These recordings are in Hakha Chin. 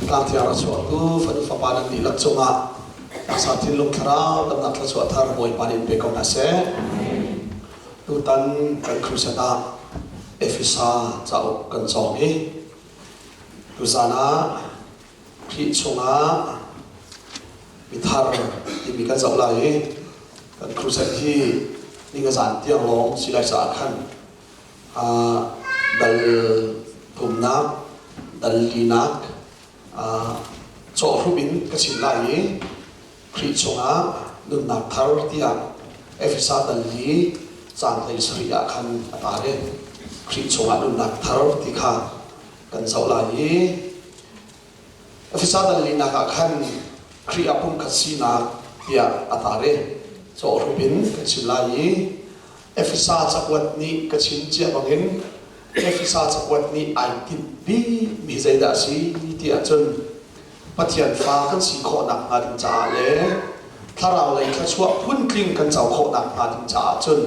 Tlangthiar a chuahtu fanu fapa nan dihlak cungah taksa thinlung thlarau damnak thluachuah thar Bawipa nih in pe ko hna seh. Tutan kan crusade ah Efesa cauk kan cawng i tuzan ah Khrih chungah mithar timi kan zoh lai i kan crusade hi ningazan tiang lawng si lai caah khan dal thumnak dal linak cawhhrup in ka chim lai i Khrih chungah nunnak thar tiah Efesa dal li caan 17 ah khan a tar i Khrih chungah nunnak thar ti kha kan zoh lai i Efesa dal linak ah khan Khrih ah pumkhat sinak tiah a tar i cawhhrup in kan chim lai i Efesa cakuat nih ka chim cia bangin Efesa cakuat nih ai tinh bikmi zeidah a si ti ahcun Pathian fa kan si khawh nakhnga ding caah le thlarau lei thluachuah phuntling kan co khawh nakhnga ding caah cun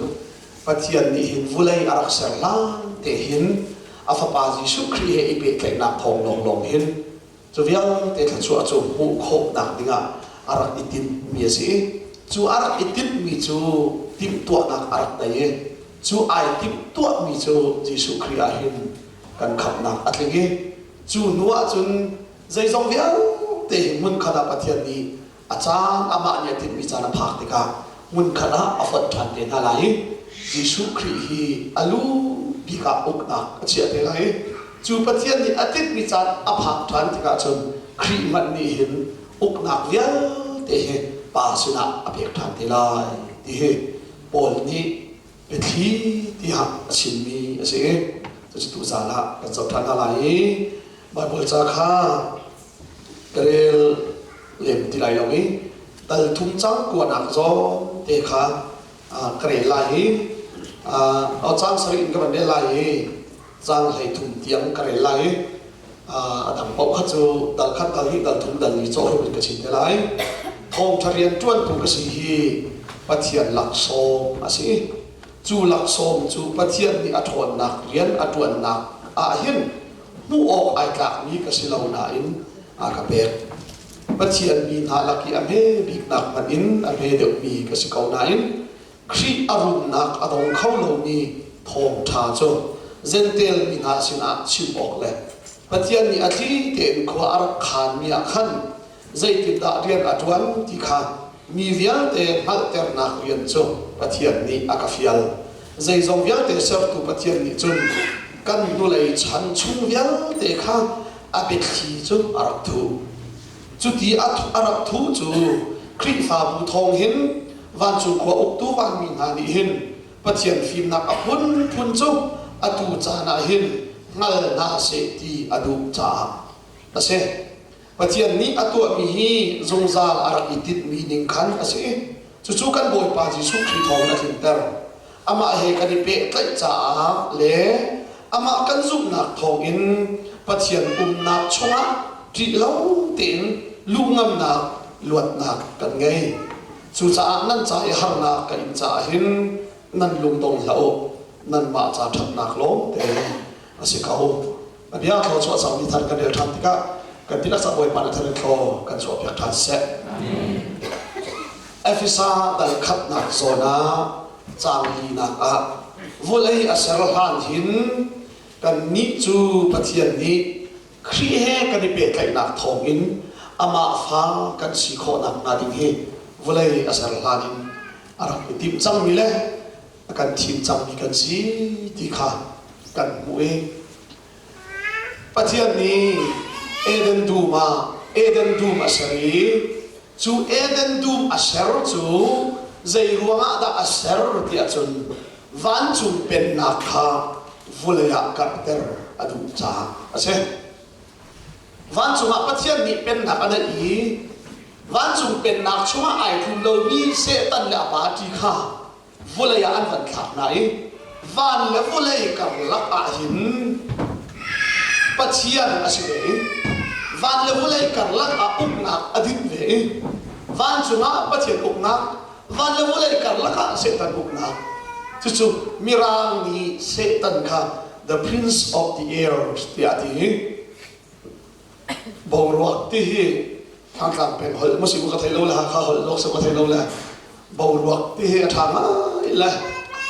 Pathian nih hin vulei a rak ser hlan te hin a fapa Jesuh Khrih he i pehtlaihnak thawng lawnglawng hin Cu vialte thluachuah cu hmuh khawhnak dingah a rak i tinhmi a si i cu a rak i tinhmi cu timhtuahnak a rak nei i cu ai timhtuahmi cu Jesuh Khrih ah hin kan khamhnak a tling i cu hnu ah cun zeizong vialte hi hmunkhat ah Pathian nih a caan amah nih a tinhmi caan a phak tikah hmunkhat ah a fonh ṭhan te hna lai i Jesuh Khrih hi a lu bik ah uknak a chiah te lai i cu Pathian nih a tinhmi caan a phak ṭhan tikah cun Khrih hmanh nih hin uknak vialte hi Pa sinah a pek ṭhan te lai ti hi Paul nih biathli tiah a chimmi a si i cucu tuzaan ah kan zoh ṭhan hna lai i Baibal ca kha ka rel lem ti lai lo i dal thum cang kuanak zawn te kha ka rel lai i cang sarih in ka van rel lai i cang hlei thum tiang ka rel lai i a dang paoh kha cu dal khat dal hnih dal thum dal li cawhrum in ka chim te lai. Thawngṭha rian ṭuantu ka si hi Pathian laksawng a si. Cu laksawng cu Pathian nih a ṭhawnnak rian a ṭuannak ah hin hmuh awk ai tlakmi ka si lo nain a ka pek. Pathian mi hna lak i a hme biknak hmanh in a hme deuhmi ka si ko nain Khrih a rumnak a dong kho lomi thawngṭha cu Jentail mi hna sinah chim awk le Pathian nih a thli tein khua a rak khanmi ah khan zeitindah rian a ṭuan ti kha mi vialte hngalhternak rian cu Pathian nih a ka fial. Zeizong vialte sertu Pathian nih cun kan hnulei chan chung vialte kha a biathli cu a rak thuh. Cuti a rak thuh cu Khrihfabu thawng hin vancung khua uktu vanmi hna nih hin Pathian fimnak a phunphun cu atu caan ah hin hngal hna seh ti a duh caah a si. Pathian nih a tuahmi hi zungzal a rak i tinhmi ning khan a si i cucu kan Bawipa Jesuh Khrih thawngin a tlinter. Amah he kan i pehtlaih caah le amah kan zumhnak thawngin Pathian umnak chungah ṭih lo tein luh ngamnak luatnak kan ngei. Cucaah nan ca i harnak ka in caah hin nan lungdong hlah u, nanmah ca ṭhatnak lawngte a si ko. A bia thlaw chuah cangmi thar kan rel ṭhan tikah kan tilak ca Bawipa nih thar in thlaw kan chuahpiak ṭhan seh. Efesa dal khatnak zawn ah caang linak ah vawlei a ser hlan hin kannih cu Pathian nih Khrih he kan i pehtlaihnak thawngin amah fa kan si khawh nakhnga ding hi vawlei a ser hlan in a rak i timh cangmi le a kan thim cangmi kan si ti kha kan hmuh i Pathian nih Eden dum ah Eden dum a ser i cu Eden dum a ser cu zei ruangah dah a ser ti ahcun vancung pennak kha vulei ah karhter a duh caah a si. Vancung ah Pathian nih pennak a neih i vancung pennak chungah ai tlum lomi Satan le a party kha vulei ah an van thlak hna i van le vulei karlak ah hin Pathian a si ve i van le vulei karlak ah uknak a dinh ve i vancung ah Pathian uknak van le vulei karlak ah Satan uknak cucu Mirang nih Satan kha the prince of the air tiah a ti. Boruak ti hi Thangtlang peng holh maw si ka thei lo le Hakha holh lawk si ka thei lo le boruak ti hi a ṭha ngai le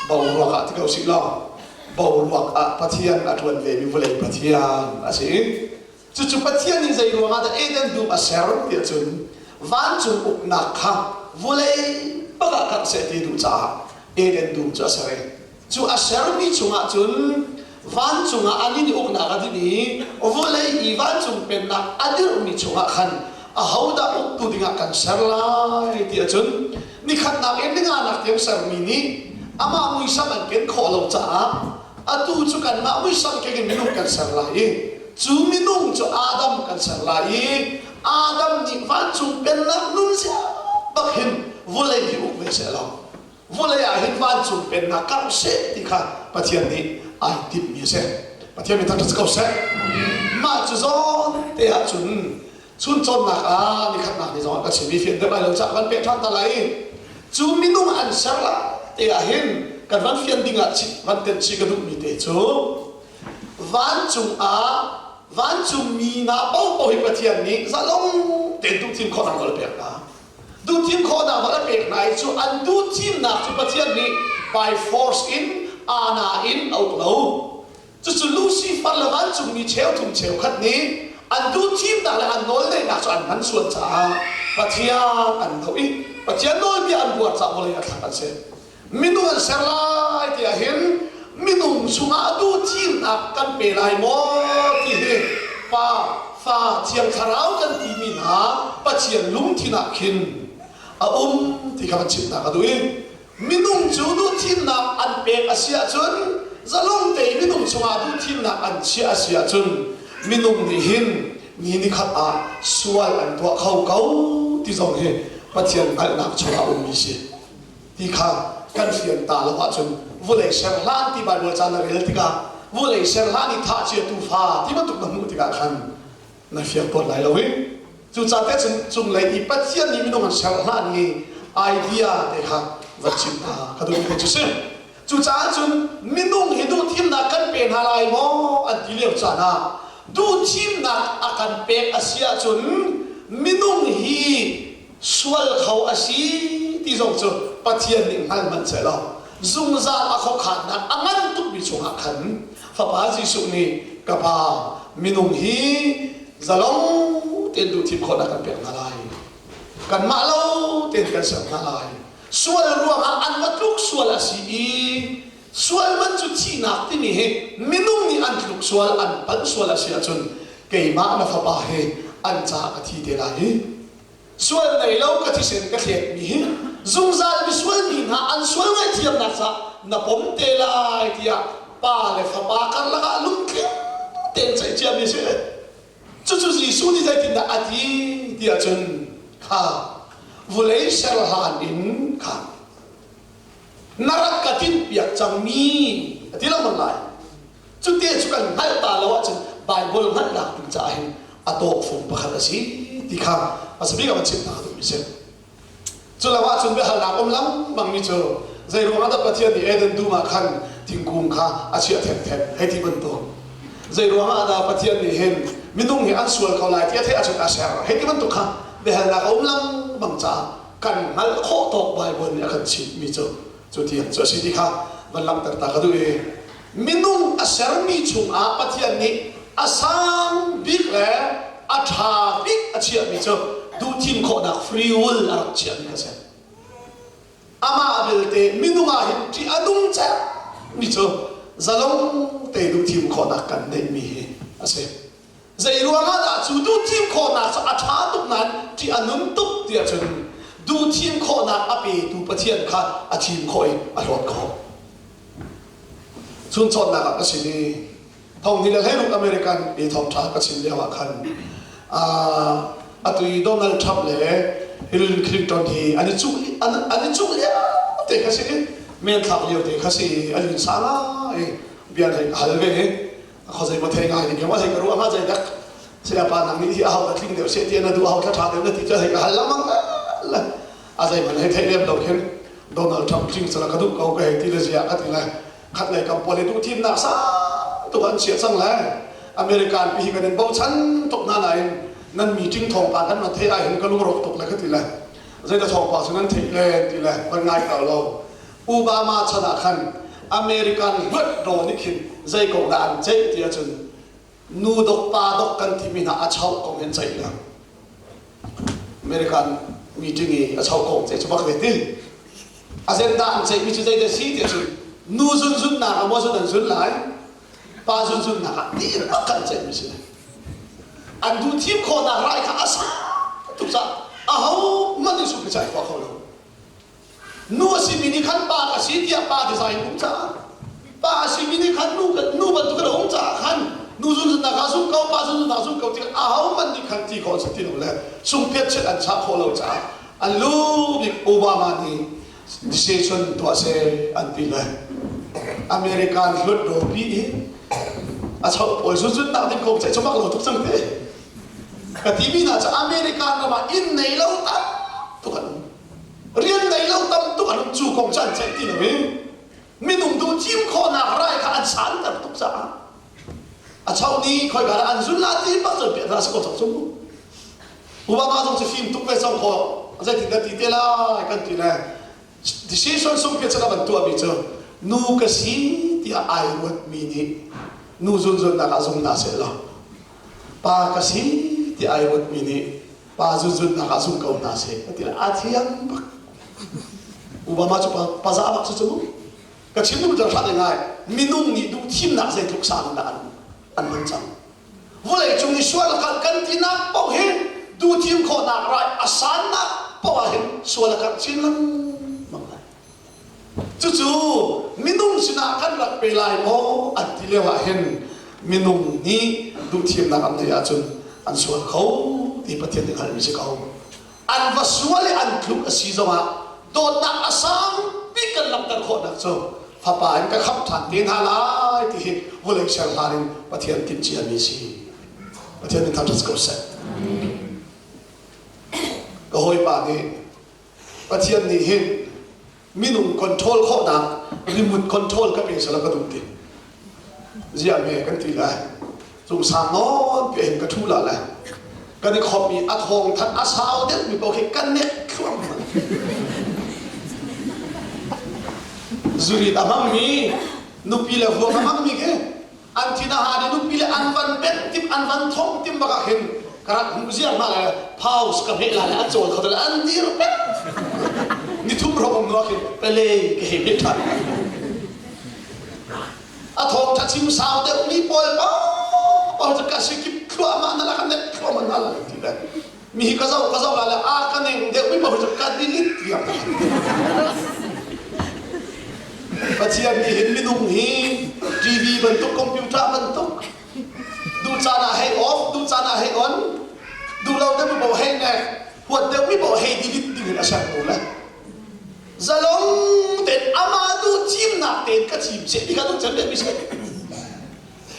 boruak ah ti ko sih law boruak ah Pathian a ṭuan ve mi vawlei Pathian a si. Cucu Pathian nih zei ruangah dah Eden dum a ser tiah cun vancung uknak kha vawlei bak ah karh seh ti duh caah Eden dum cu a ser i cu a sermi chungah cun vancung ah an in uknak a dinh i vawlei i vancung pennak a dirhmi chungah khan ahodah uktu dingah kan ser lai ti ahcun nikhatnak in ninganak tiang sermi nih amah muisam an ken khawh lo caah atu cu kanmah muisam keng in minung kan ser lai i cu minung cu Adam kan ser lai i Adam nih vancung pennak nunzia bak hin vawlei hi uk ve seh law vawlei ah hin vancung pennak karh seh ti kha Pathian nih ai timhmi a si. Pathian nih thangṭhat ko seh. Mah cu zawn te ah cun chun cawnnak ah nikhatnak ni zong ah ka chim i fian deuh lai lo cah van peh ṭhan ta lai. Cu minung an ser lai te ah hin kan van fian ding ah van tenh chih ka duhmi te cu vancung ah vancungmi hna paohpaoh hi Pathian nih zalong tein duhthim khawhnak nawl a pek hna. Duhthim khawhnak nawl a pek hna i cu an duhthimnak cu Pathian nih by force in ana in a uk lo. Cucu Lucifer le vancungmi cheuthum cheukhat nih an duhthimnak le an nawlneihnak cu an hman sual caah Pathian an doh i Pathian nawlbia an buar caah vawlei a thlak an si. Minung an ser lai ti ahhin minung chungah duhthimnak kan pe lai maw ti hi Pa, Fa, Thiang Thlarau kan timi hna Pathian lungthin ah khin a um ti kha van chimnak a duh i minung cu duhthimnak an pek a si ahcun zalong te minung chungah duhthimnak an chiah a si ahcun minung nih hin ni nikhat ah sual an tuah kho ko ti zong hi Pathian hngalhnak chungah a ummi si. Ti kha kan fian ta lo ahcun vawlei ser hlan ti Baibal ca na rel tikah vawlei ser hlan i thah cia tuufa ti bantuk na hmuh tikah khan na fiang tawn lai lo i cucaah te cun cunglei i Pathian nih minung an ser hlan i idea te kha va chim hna ka duh mi cu si. Cucaah cun minung hi duhthimnak kan pe hna lai maw an ti lio caan ah duhthimnak a kan pek a si ahcun minung hi sual kho a si ti zong cu Pathian nih hngal hmanh seh law zungzal a khuakhannak a ngan tukmi chungah khan Fapa Jesuh nih ka Pa minung hi zalong tein duhthim khawhnak kan pek hna lai kanmah lo tein kan ser hna lai sual ruangah an va tluk sual a si i sual man cu thihnak timi hi minung nih an tluk sual an palh sual a si ahcun keimah na fapa hi an caah ka thi te lai i Sual nei lo ka thisen ka thletmi hi zungzal misual mi hna an sual ngaihthiamnak caah na pom te lai tiah pa le fapa karlak ah lungtling tein ceih ciami a si. Cucu Jesuh nih zeitindah a ti tiah cun kha vulei ser hlan in kha na rak ka tinhpiak cangmi a ti lengmang lai. Cute cu kan hngalh ta lo ahcun Baibal hngalhnak ding caah hin a tawkfung pakhat a si ti kha hmasa bik ah van chim ta ka duhmi si. Cu lo ahcun biahalnak um lengmangmi cu zei ruangah dah Pathian nih Eden dum ah khan thingkung kha a chiah thengtheng hei ti bantuk. Zei ruangah dah Pathian nih hin minung hi an sual ko lai ti a theih ahcun a ser hei ti bantuk kha biahalnak a um lengmang caah kan hngalh khawh tawk Baibal nih a kan chimhmi cu cu tiang cu a si ti kha van langhter ta ka duh i minung a sermi chungah Pathian nih a sang bik le a ṭha bik a chiahmi cu duhthim khawhnak free will a rak chiahmi kha si. Amah belte minung ah hin ṭih a nung mi cu zalong te duhthim khawhnak kan neihmi hi a si. Zei ruangah dah cu duhthim khawhnak cu a ṭha tuk nain ṭih a nun tuk tiah cun duhthim khawhnak a petu Pathian kha a thim khawh i a hlawt khawh. Chun cawnnak ah ka sin i thong le hleiruk American i thawngṭha ka chim lio ah khan atu i Donald Trump le Hillary Clinton hi an i cuh an i cuh lio te kha si i men thlak lio te kha si i a lin sa i bia hei ka hal ve i khawzei maw thei ngai ding ke hei ka ruah nga zei dak saya pa nang nih hi a ho tling deuh se ti na duh ho thla tha deuh na ti cu hei ka hal lengmang le a zei man hei theih lem lo khin Donald Trump tling cala ka duh ko ka hei ti le zia ka ti le khat lei kam pawl i duh thimnak sang tuk an chiah cang le American pi hi kan in bochan tuk hna nain. Nan meeting thawngpang kan van theih ahhin ka lungrawk tuk le ka ti le zeidah thawngpang cu nan theih le ti le van ngai ko lo. Obama chan ah khan American hluat nih khin zei kong dah an ceih ti ahcun nu dok pa dok kan timi hna a chauh kong hin ceih la. American meeting i a chauh kong ceih cu bak ve ti. Agenda an ceihmi cu zeidah si ti ahcun nu zunzunnak ah maw zun an zun lai pa zunzunnak ah ti bak kan ceihmi si. An duh thim khawhnak rai kha a sang tuk caah aho hmanh nih sung ceih khawh kho lo. Nu a simi nih khan pa ka si tiah pa design um caah pa a simi nih khan nu nu bantuk in a um caah khan nu zunzunnak ah zum ko pa zunzunnak zum ko tikah aho hmanh nih khan ti khawh si ti lo le sungphiat chiat an chah khawh lo caah an lu bik Obama nih decision tuah seh an ti le American hlut pi i a chauh pawl zunzunnak ding kong ceih cu bak lo tuk cang te ka timi hna cu American ram ah inn nei lo tam tuk an um rian nei lo tam tuk an um cu kong cu an ceih ti lo i minung duh thim khawhnak rai kha an santer tuk caah a chauh ni khoi ka an zun la ti bak cun piah si ko cang cu Obama zong cu fim tuk ve cang kho zeitin dah ti te lai kan ti le decision sung pia chan ban tuah mi cu nu ka si tiah ai ruat mi nih nu zunzunnak ah zum na seh law pa ka si tiah ai ruat mi nih pa zunzunnak ah zum ko hna seh ka ti a thiang bak Obama cu pa za bak cu cu ka chim duh jar hrat ngai minung nih duh thimnak zeitluk sang dah an an hman cang vulei cung i sual kal kan tinak paoh hi duh thim khawhnak rai a sannak paoh ah hin sual a karh chin lengmang lai Cucu minung sinah kan rak pe lai maw an ti lio ah hin minung nih duhthimnak an neih ahcun an sual kho ti Pathian nih hngalhmi si ko. An va sual i an tluk a si zongah dawtnak a sang bik kan langhter khawhnak cu fapa in ka khamh ṭhan te hna lai ti hi vawlei ser hlan in Pathian timh ciami si. Pathian nih thangṭhat ko seh. Ka hawipa nih Pathian nih hin minung control khawhnak remote control ka pe sala ka duh ti. Ziah me kan ti lai. Cung sang nawn pe hin ka thu la lai. Kan i khop i a thawng than a sau deuh mi paoh khi kan nek thluang Zurit a hmangmi nupi le vuak a hmangmi khi an thin a han i nupi le an van benh tim an van thong tim bak ah khin ka rak hmuh ziar hna le pause ka hmeh la le an cawl kho le an dir pek ni thum ro um nuah khin pele ka hei hmeh ṭhan a thawng ṭha chim sau deuh mi pawl pawl cu ka si kip thluahmah na la kan nek thluahmah na la ti le mi hi ka zoh ka zoh la le a ka neng deuh mi pawl cu ka delete viar Pathian nih hin minung hi TV bantuk computer bantuk duh caan ah hei off duh caan ah hei on duh lo deuh mi paoh hei nek huat deuh mi paoh hei delete ding in a ser ko le zalong tein amah duh thimnak tein ka thim seh ti kha duh cem mi si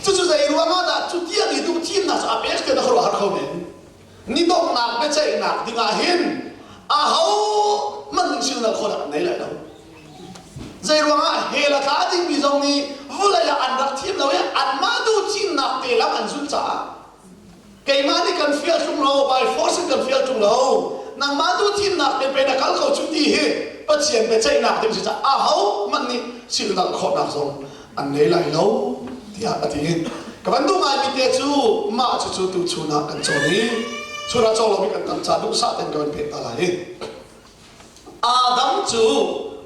cucu zei ruang ah dah cu tiang i duh thimnak cu a pek te na khuaruah har kho men ni donghnak biaceihnak dingah hin aho hmanh nih silnak khawhnak an nei lai lo zei ruangah hell a tla dingmi zong nih vulei ah an rak thim lo i anmah duh thimnak te lam an zulh caah keimah nih kan fial ṭung lo by force in kan fial ṭung lo nangmah duh thimnak te pe na kal ko cu ti hi Pathian biaceihnak ding si caah aho hmanh nih silnak khawhnak zong an nei lai lo tiah a ti. Ka van duh ngaimi te cu mah cucu tuchun ah kan cawn i chun ah cawng lomi kan tam ca duhsah tein ka van pek ta lai. Adam cu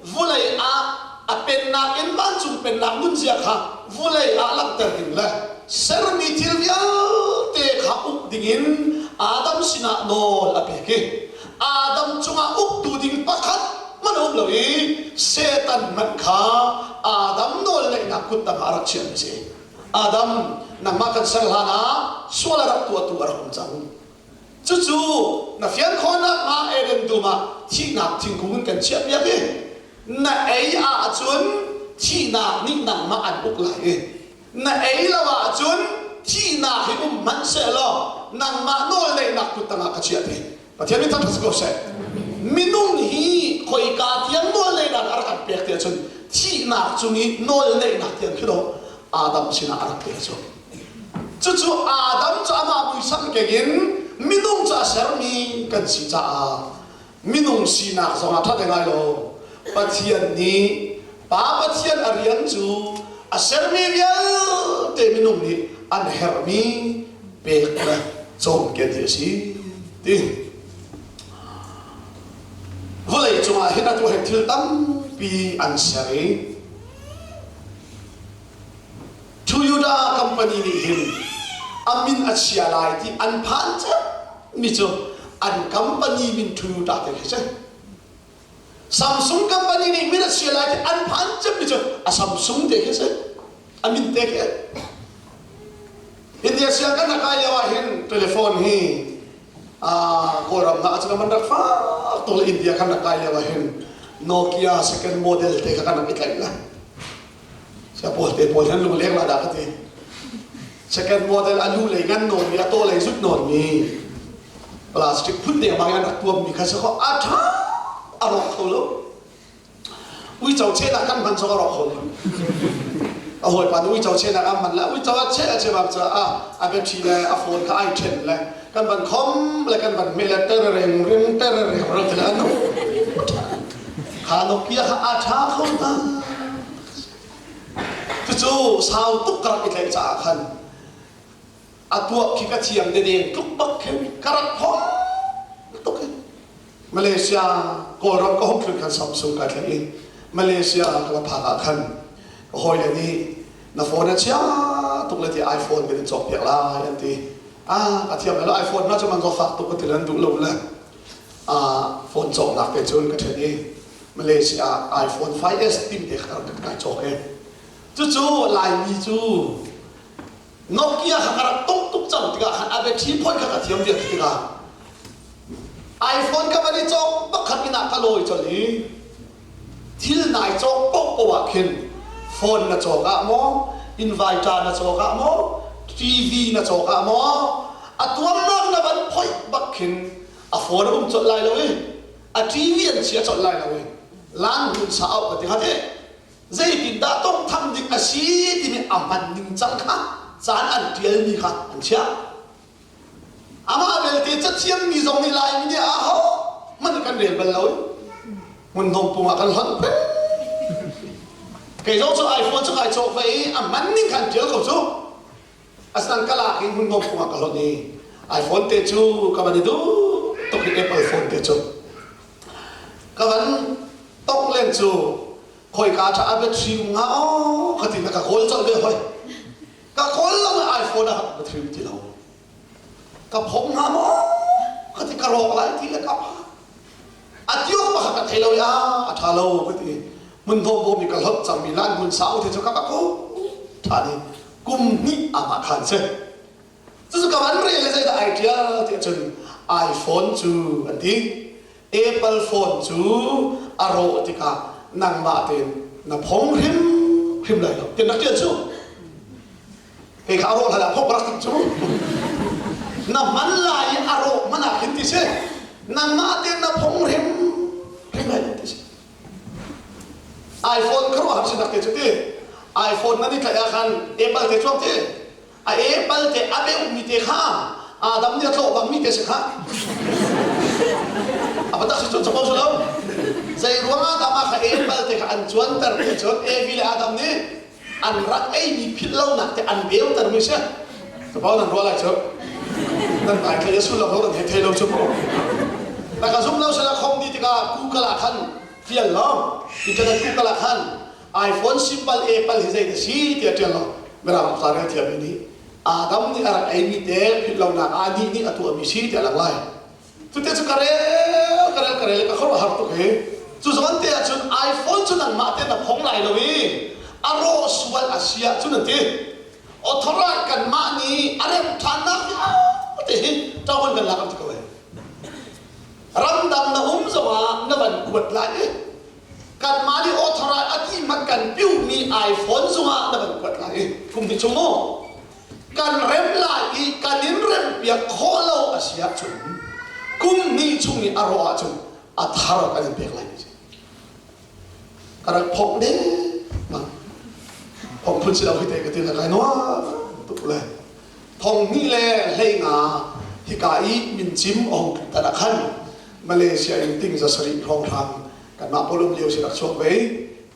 vulei ah a pennak in vancung pennak nunzia kha vulei ah langhter ding le sermi thil vialte kha uk dingin Adam sinah nawl a pek i Adam cungah uktu ding pakhat hmanh a um lo i Satan hmanh kha Adam nawlngeihnak kut tangah a rak chiahmi a si. Adam, nangmah kan ser hlan ah sual a rak tuahtu a rak um cang. Cucu na fian khawhnak hnga Eden dum ah thihnak thingkung in kan chiahpiak i na ei ahcun thihnak nih nangmah an uk lai i na ei lo ahcun thihnak hi um hmanh sehlaw nangmah nawlneihnak kut tangah ka chiah te. Pathian nih thangṭhat si ko seh. Minung hi khoika tiang nawlneihnak a rak kan pek ti ahcun thihnak cung i nawlneihnak tiang khi dawh Adam sinah a rak pek cu. Cucu Adam cu amah muisam keng in Minung cu a sermi kan si caah minung sinak zongah ṭha te ngai lo. Pathian nih Pa Pathian a rian cu a sermi vialte minung nih an herhmi pek le cawmken hi a si ti. Vawlei cungah hin atu he thil tampi an ser i Toyota company nih hin a min a chia lai ti an phan mi cu an company min Toyota te khi si. Samsung company nih min a chia lai ti an phan mi cu a Samsung te khi si. A min te khi. India siang kan rak kai lio ah hin telephone hi Kawlram ah cun man rak fak tuk le India kan rak kai lio ah hin Nokia second model te kha kan rak i tlaih la. Pawl te pawl han lungleng la dah ka ti. Second model a lu lei ngan nawn mi a taw lei zut nawn mi plastic phun dengmang in an rak tuam mi kha si kho a tha a rawk kho lo. Uico chehnak kan hman zong a rawk kho lo. A hawipa nih uico chehnak an hman le uico a cheh a cheh bang caah a battery le a phone kha ai then le kan van khom le kan van hmeh le terereng ring terereng ring le anu kha Nokia kha a tha kho ta Cucu sau tuk ka rak i tlaih caah khan a tuah khi ka thiam dedeng tluk bak khin ka rak phom tuk hi. Malaysia Kawlram ka hung tlun khan Samsung ka tlaih i Malaysia ka va phak ah khan ka hawile nih na phone a chia tuk le ti iPhone kan in cawk piak lai an ti. Ah ka thiam lo iPhone na cu man zo fak tuk ka ti le an duh lo le ah phone cawknak te cun ka ṭhen i Malaysia ah iPhone 5S timi te kha ka kai cawk i cucu Laimi cu Nokia kha ka rak tuk tuk cang tikah khan a battery phone kha ka thiam viar tikah iPhone ka van i cawk pakhat in ah ka lawi colh i thil nai cawk paohpaoh ah khin phone na cawk ah maw inverter na cawk ah maw TV na cawk ah maw a tuamnak na van phoih bak khin a phone a um colh lai lo i a TV an chia colh lai lo i lan hun sa au ka ti kha ti zeitindah tongtham ding a si timi a hman ning cang kha caan an tialmi kha an chiah amah belte cathiammi zong nih Laimi nih aho hmanh kan rel bal lo hmun hnawm pung ah kan hlonh peng kei zong cu iPhone cu kai cawk ve i a hman ning khan tial ko cu Asinain ka lak in hmunhnawm pung ah ka hlonh i iPhone te cu ka van i duh tuk i Apple phone te cu ka van tongh len cu khoika ṭha a battery um hnga aw ka ti na ka kawl colh ve hoi ka kawl lo i iPhone ah battery um ti lo ka phom hnga maw ka ti ka rawk lai ti le ka pha a tiok pakhat ka thei lo i a a ṭha lo ka ti hmun hnawm bawm i ka hlonh cangmi lan hmun sau te cu ka ka ko ṭha ni kum hnih amah khan si cucu ka van rel zeidah ai ṭial tiah cun iPhone cu an ti Apple phone cu a rawh tikah nangmah tein na phong hrim hrim lai lo tiah na ṭial cu kei kha a rawh hlan ah phong ka rak timh cu na hman lai i a rawh hmanh ah khin ti si nangmah tein na phong hrim hrim lai lo ti si iPhone khuaruahhar sinak te cu ti iPhone nan i tlaih ah khan Apple te chuak ti a Apple te a beuhmi te kha Adam nih a tlawh bangmi te si kha a patak si cun capo si lo zei ruangah dah mah kha Apple te kha an cuanter ti cun Evi le Adam nih an rak eimi philh lonak te an beutermi si capo nan ruah lai cu nan ngai thei a sullam ho nan hei thei lo cu mu na ka zum lo sila khom di tikah Google ah khan tial lo internet Google ah khan iPhone simple Apple hi zei da si tiah tial lo mirang ca rel thiammi nih Adam nih a rak eimi te philh lonak ah anih nih a tuahmi si tiah lang lai Cute cu ka rel ka rel ka rel ka khuaruah har tuk hi. Cu zawn te ahcun iPhone cu nangmah te na phong lai lo i a rawh sual a si ahcun an ti. Authorite kanmah nih a remh ṭhannak vialte hi ṭawan kan lak an ti ko ai. Ramdang na um zongah na van kuat lai i kanmah nih authorite a ti hmanh kan piuhmi iPhone zongah na van kuat lai i kum hnih chung mu kan rem lai i kan in rempiak khawh lo a si ahcun kum hnih chung i a rawh ahcun a thar kan in pek lai ti ka rak phok deng ma phok phun si lo hi te ka ti la kai nuam tuk le thong hnih le hlei nga Hika i mincim a hung tlun tan ah khan Malaysia in ting 700 hrawnghrang kanmah pawl um lio si rak chuak ve.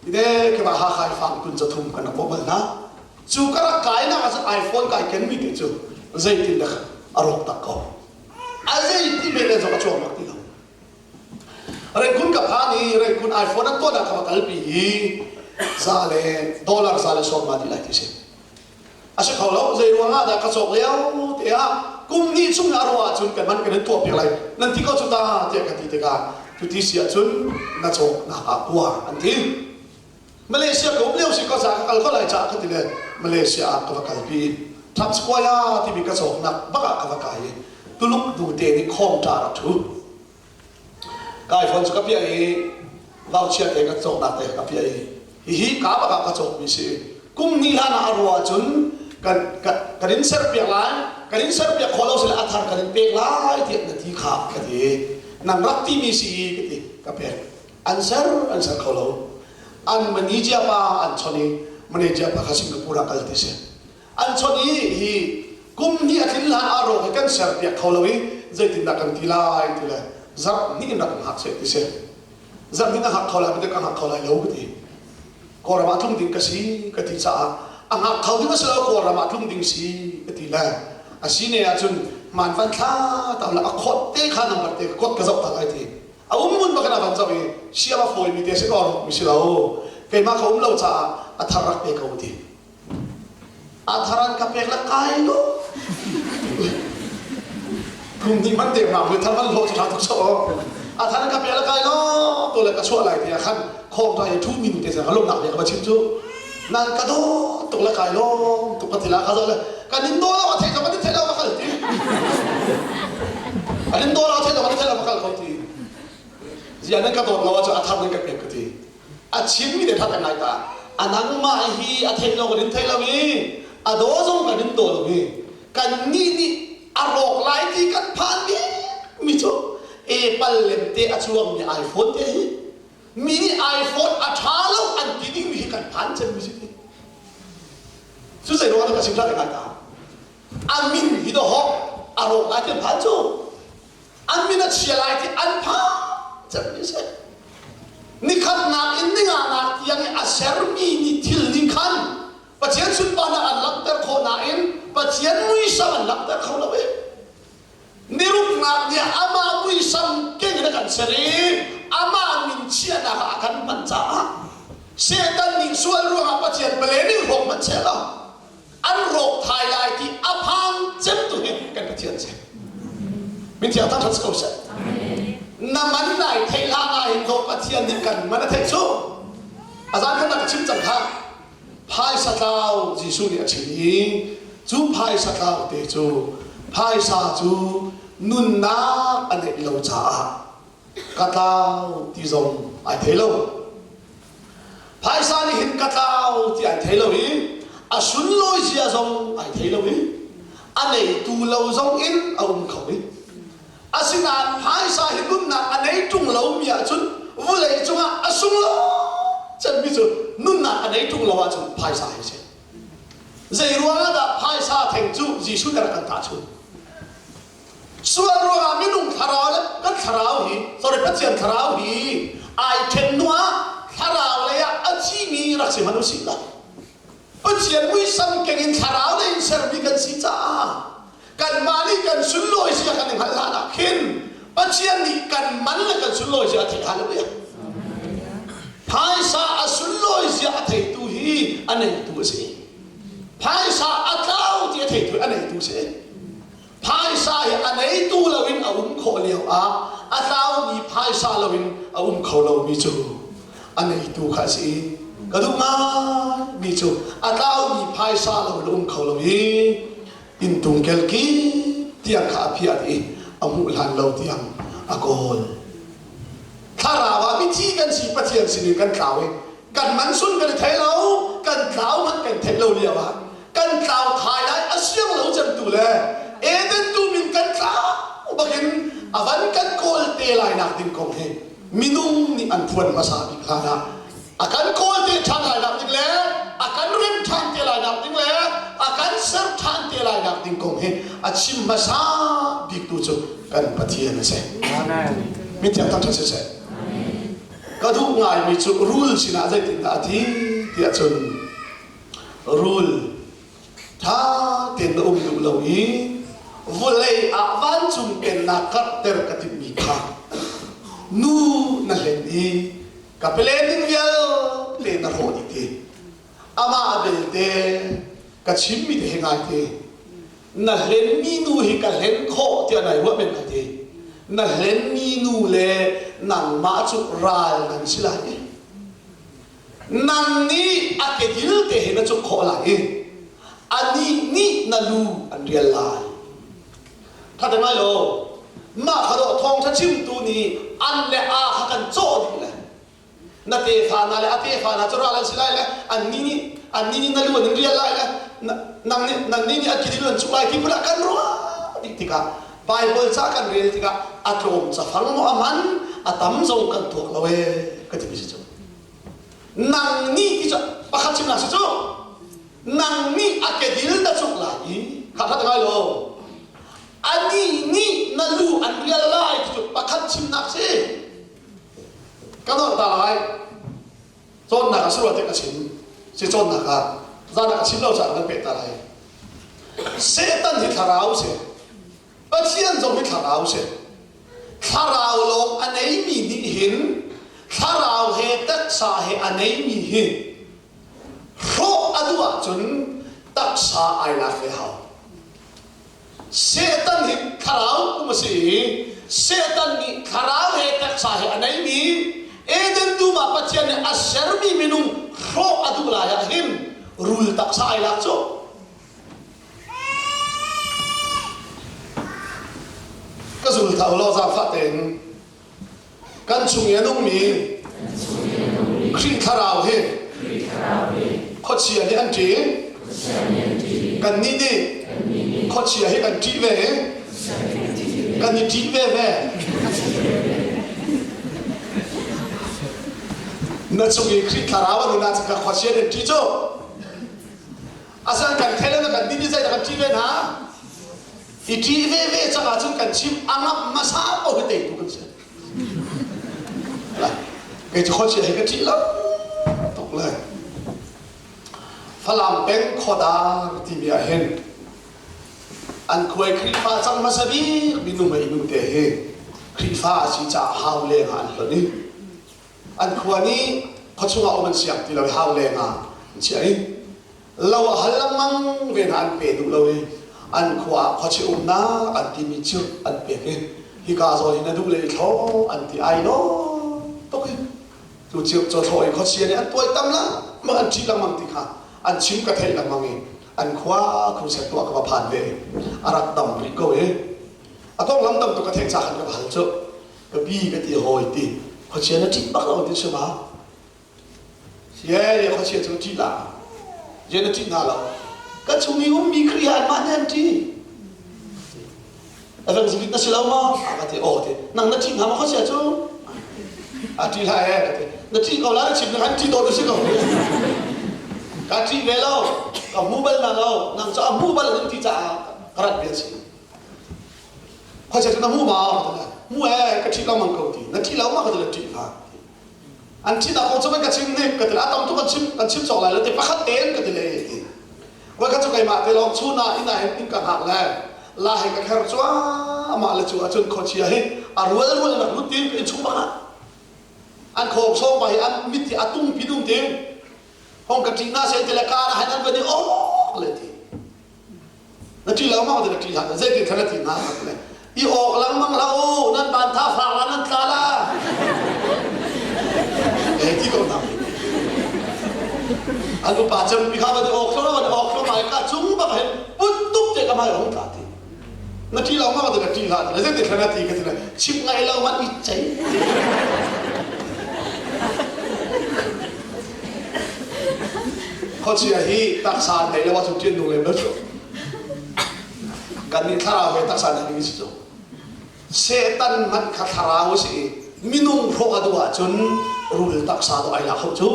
Ide ke mah Hakha i fang tun 300 kan rak bawmh bal hna. Cu ka rak kainak ah cun iPhone kai kenmi te cu zeitin dah a rawk tak ko. A zeiti men le zong a chuak bak ti lo. Rengkun ka phan i Rengkun iPhone an tuahnak kha va kalpi i za le dollar 150 dih lai ti si. A si kho lo, zei ruang ah dah ka cawk lio te ah kum hnih chung a ruah ahcun kan man kan in tuah piak lai nan ti ko cu ta tiah ka ti tikah cuti si ahcun na cawknak ah kua an ti. Malaysia ka um lio si ko ca ka kal ko lai ca ka ti le Malaysia ah ka va kalpi. Times Square timi ka cawknak bak ah ka va kai i Tuluk nute nih khawngṭa rak ṭhu. Ka iPhone cu ka piah i vauchia te ka cawknak te ka piah i hihi ka bak ah ka cawkmi si. Kum hnih hlan ah a ruah ahcun kan kan kan in serpiak lai, kan in serpiak khawh lo sile a thar kan in pek lai tiah na ti kha ka ti. Nang rak timi si ka ti ka pek. An ser an ser kho lo. An manager pa an chawnh i manager pa kha Singapore ah kal ti si. An chawnh i hi kum hnih a tlin hlan ah rawk hi kan serpiak kho lo i zeitindah kan ti lai ti le zarh hnih in rak hngak seh ti si. Zarh hnih na hngak kho lai maw ka hngak kho lai lo ka ti. Kawlram ah tlung ding ka si ka ti caah a hngak kho ding a si lo Kawlram ah tlung ding si ka ti le a si ne ahcun man van thla ta la a khawt te kha number te ka kot ka zoh ta lai ti. A um mun bak in a van zoh i siam a fawimi te si ko a rawkmi si lo. Keimah ka um lo caah a thar rak pe ko ti. A thar an ka pek le kai lo. Kum hnih man te ma thar van hlawh cu tha tuk so. A thar an ka pek le kai lo to le ka chuah lai ti ah khan khawng ta i thu mi nu te ka lomnak bia ka va chim cu. Nan ka do tuk le kai lo tuk ka ti la ka zo le kan in do lo a thei lo kan in thei lo ka kal ti. Kan in do lo a thei lo kan in thei lo ka kal ko ti. Zia nan ka dawt lo ahcun a thar nan ka pek ka ti. A chimmi te kha kan ngai ta. A nangmah hi a theih lo kan in theih lo i a daw zong kan in daw lo i kan nih nih a rawk lai ti kan phan mi cu Apple lem te a chuangmi iPhone te hi mi nih iPhone a ṭha lo an ti dingmi hi kan phan cemmi si ti. Cu zei ruangah dah ka chim hlah ka ngai ta. A min hi dawhawk a rawk lai ti an phan cu. An min a chia lai ti an phan cemmi si. Nikhatnak in ninganak tiang i a sermi nih thil nih khan Pathian sunparnak an langhter khawh nain Pathian muisam an langhter kho lo i niruknak nih amah muisam keng in a kan ser i amah min chiahnak ah a kan hman caah Satan nih sual ruangah Pathian pale nih rawk hmanh seh law an rawk thai lai ti a phang cem tu hi kan Pathian si. Min thiang thangṭhat si ko seh. Na man nai theih hlan ah hin dawh Pathian nih kan man a theih cu. A zan khan ka chim cang kha. Phaisa tlau Jesuh nih a chim i cu phaisa tlau te cu phaisa cu nunnak a neih lo caah ka tlau ti zong ai thei lo. Phaisa nih hin ka tlau ti ai thei lo i a sunlawi zia zong ai thei lo i a neitu lo zong in a um kho i Asinain phaisa hi nunnak a nei ṭung lomi ahcun vawlei cungah a sunglawi cemmi cu nunnak a nei ṭung lo ahcun phaisa hi a si. Zei ruangah dah phaisa theng cu Jesuh nih a rak kan tahchunh? Sual ruangah minung thlarau le kan thlarau hi, sorry Pathian thlarau hi ai ṭhen hnu ah thlarau lei ah a thimi rak si hmanh usih law Pathian muisam keng in thlarau lei in sermi kan si caah kanmah nih kan sunlawi zia kan i hngalh hlan ah khin Pathian nih kan man le kan sunlawi zia a theih hallelujah phaisa a sunlawi zia a theitu hi a neitu a si phaisa a tlau ti a theitu a neitu a si Phaisa hi a neitu loin a um khawh lio ah a tlaumi phaisa loin a um kho lomi cu a neitu kha a si. Ka duh ngaimi cu a tlaumi phaisa loin a um kho lo i inntung kelkip tiang kha a phiat i a hmuh hlan lo tiang a kawl. Thlarau ah mithi kan si Pathian sinin kan tlau i kan man sun kan i thei lo kan tlau hmanh kan theih lo lio ah kan tlau thai lai a siang lo cemtu le Eden tu min kan tlau bakin a van kan kawl te lai nak ding kong hi minung nih an phuan hmasa bik hlan ah a kan kawl te ṭhan lai nak ding le a kan rem ṭhan te lai nak ding le a kan. kan ser ṭhan te lai nak ding kong hi a chim hmasa biktu cu kan Pathian a si. Amen. Mithiang thangṭhat siseh. Ka duh ngaimi cu rul sinah zeitindah a ti tiah cun rul ṭha tein na um duh lo i vawlei ah vancung pennak karhter ka timhmi kha nu na hlen i ka planning vialte na hrawh dih ti amah belte ka chimmi te he ngai te na hlenmi nu hi ka hlen khawh tiah nai ruah men lai te na hlenmi nu le nangmah cu ral nan si lai i nang nih a kedil te he na cuk khawh lai i anih nih na lu an rial lai kha te ngai lo mah kha dawh thawngṭha chimtu nih an le a kha kan cawh dih le na tefa hna le a tefa hna cu ral an si lai le annih nih annih nih na lu an in rial lai le nang nih nannih nih a kidil an cuk lai ti phun ah kan ruah dih tikah Bible ca kan rel tikah a tlawm cafang maw a man a tam zong kan tuak lo ee ka timi si cu nang nih ti cu pakhat chimnak si cu nang nih a kedil na cuk lai i kha kha ngai lo anih nih na lu an rial lai ti cu pakhat chimnak si Ka nawr ta lai. Cawnnak ah si rua te ka chim. Si cawnnak ah zan ah ka chim lo caah kan peh ta lai. Satan hi thlarau si. Pathian zong hi thlarau si. Thlarau lawng a neimi nih hin thlarau he taksa he a neimi hi hrawh a duh ahcun taksa ai lak ve hau. Satan hi thlarau pum a si i Satan nih thlarau he taksa he a neimi Eden dum ah Pathian nih a sermi minung hrawh a duh lai ah hin rul taksa ai lak cu. Ka zul thau law zaangfah tein Kan chung i a nungmi Khrih thlarau hi khuachia nih an ṭih. Kannih nih khuachia hi kan ṭih ve i kan i ṭih ve ve. Na chung i Khrih thlarau a nun ahcun ka khuachia nih an ṭih cu. Asan kan thei le na kan nih nih zeidah kan ṭih ve hna? I ṭih veve cang ahcun kan chim a ngamh hmasa ko hi teitu kan si. Kei cu khuachia hi ka ṭih lo tuk le Falam peng khuadar timi ah hin an khuai Khrihfa cang hmasa bik minung hei nu te hi Khrihfa a si caah hau leng ah an hlonh i an khua nih khuachung ah um an siang ti lo i hau leng ah an chiah i lo a hal lengmang ve hna an pe duh lo i an khua ah khuachia umnak an timi cu an pek i hika zawn hi na duh le i thlo an ti ai lo tuk i cu cio cu thlo i khuachia nih an tuai tam lengmang an ṭih lengmang ti kha an chim ka theih lengmang i an khua khuset tuah ka va phan ve a rak dam rih ko i a konglam tam tuk ka theih ca khan ka va hal cu ka pi ka ti hawi ti khuachia na ṭih bak lo ti si ma ye khuachia cu ṭih la je na ṭih hna lo ka chung i ummi Khrih ah anmah nih an ṭih a veng zikit na si lo maw a ka ti aw ti nang na ṭih hna maw khuachia cu a ṭih hlah e ka ti na ṭih ko la na chim na kan ṭih dawt si ko ka ṭih ve lo ka hmu bal na lo nang cu a hmu bal nan ti caah ka rat bia si Khuachia cu na hmu ma? Hmu ee, ka ṭih lengmang ko ti. Na ṭih lo ma ka ti le ṭih hlah. An ṭihnak kong cu ka chim nih ka ti le a tam tuk kan chim kan chim cawk lai lo ti pakhat tein ka ti le ti. Voi khat cu keimah te lawng chun ah inn ah hin inn ka hngak le la he ka kher cuahmah le cu ahcun khuachia hi a rual rual nak lut tin ka innchung bak ah an khawng sawng pa hi an mit hi a tung pi dum ting hong ka ṭih na se ti le ka na han an van i awk le ti Na ṭih lo maw na ṭih hlah zeitin khan na ti hna le i awk lengmang hlah u nan ban tha fak la nan tla la eh ti ko hna an upa cem pi kha van i awk thlo van awk thlo mai ka chung bak hin put tuk te ka mai hong tla ti na ṭih lo maw na ṭih hlah le zeitin khan na ti ka ti le chim ngai lo man i cei Khuachia hi taksa nei lo ahcun ṭian nung lem lo cu. Kannih thlarau he taksa nei ding si cu. Satan hmanh kha thlarau a si i minung hrawh a duh ahcun rul taksa dawh ai lak kho cu.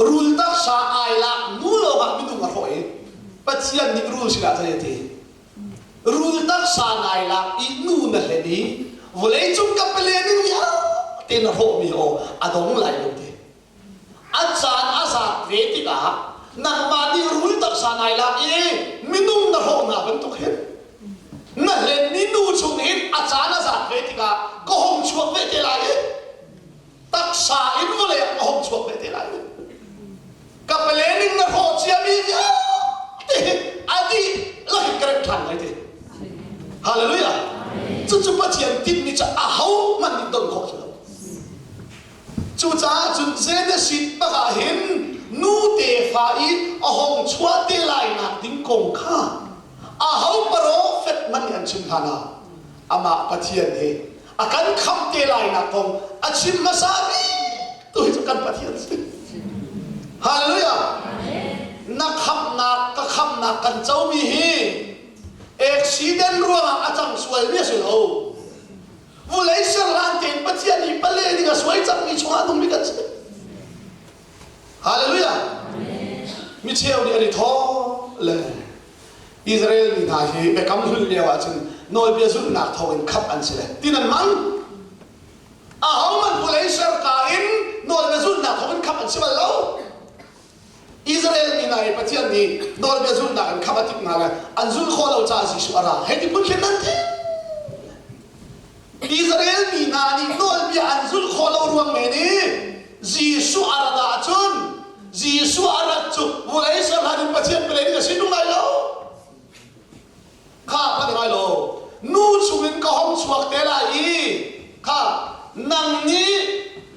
Rul taksa ai lak nu lawngah minung a hrawh i. Pathian nih rul sinah zei a ti? Rul taksa nai lak i nu na hlen i vawleicung ka pale ning vialte na hrawhmi aw a dong lai lo ti. A caan a zat ve tikah nangmah nih rul taksa nai lak i minung na hrawh hna bantuk hin na hlenmi nu chung hin a caan a zat ve tikah ka hung chuak ve te lai i taksa in vawlei ah ka hung chuak ve te lai ka planning na hrawh ciami vialte hi a dih lakin ka remh ṭhan lai ti. Hallelujah. Cucu Pathian tinhmi cu ahohmanh nih don khawh si lo. Cucaah cun Genesis bak ah hin nu tefa i a hong chuah te lai nak ding kong kha aho profet hmanh nih an chim hlan ah amah Pathian hi a kan khamh te lai nak kong a chim hmasa bik tu hi cu kan Pathian si. Hallelujah. Na khamhnak ka khamhnak kan comi hi accident ruangah a cang sualmi a si lo. Vulei serhlan tein Pathian nih pale ding a suai cangmi chungah nungmi kan si. Hallelujah. Mi cheu nih an i thawh le Israel mi hna hi biakam hlun lio ahcun nawlbia zulhnak thawngin khamh an si le ti nan hmang. Ahohmanh vulei serka in nawlbia zulhnak thawngin khamh an si bal lo. Israel mi hna hi Pathian nih nawlbia zulhnak in khamh a timh hna le an zulh khawh lo caah Jesuh a ra. Hei ti phun khin nan ti. Israel mi hna nih nawlbia an zulh khawh lo ruang men i Jesuh a rat ahcun Jesuh a rat cu vawlei serhlan in Pathian pele ding a si tung lai lo. Kha kan ngai lo. Nu chungin ka hong chuak te lai i kha nang nih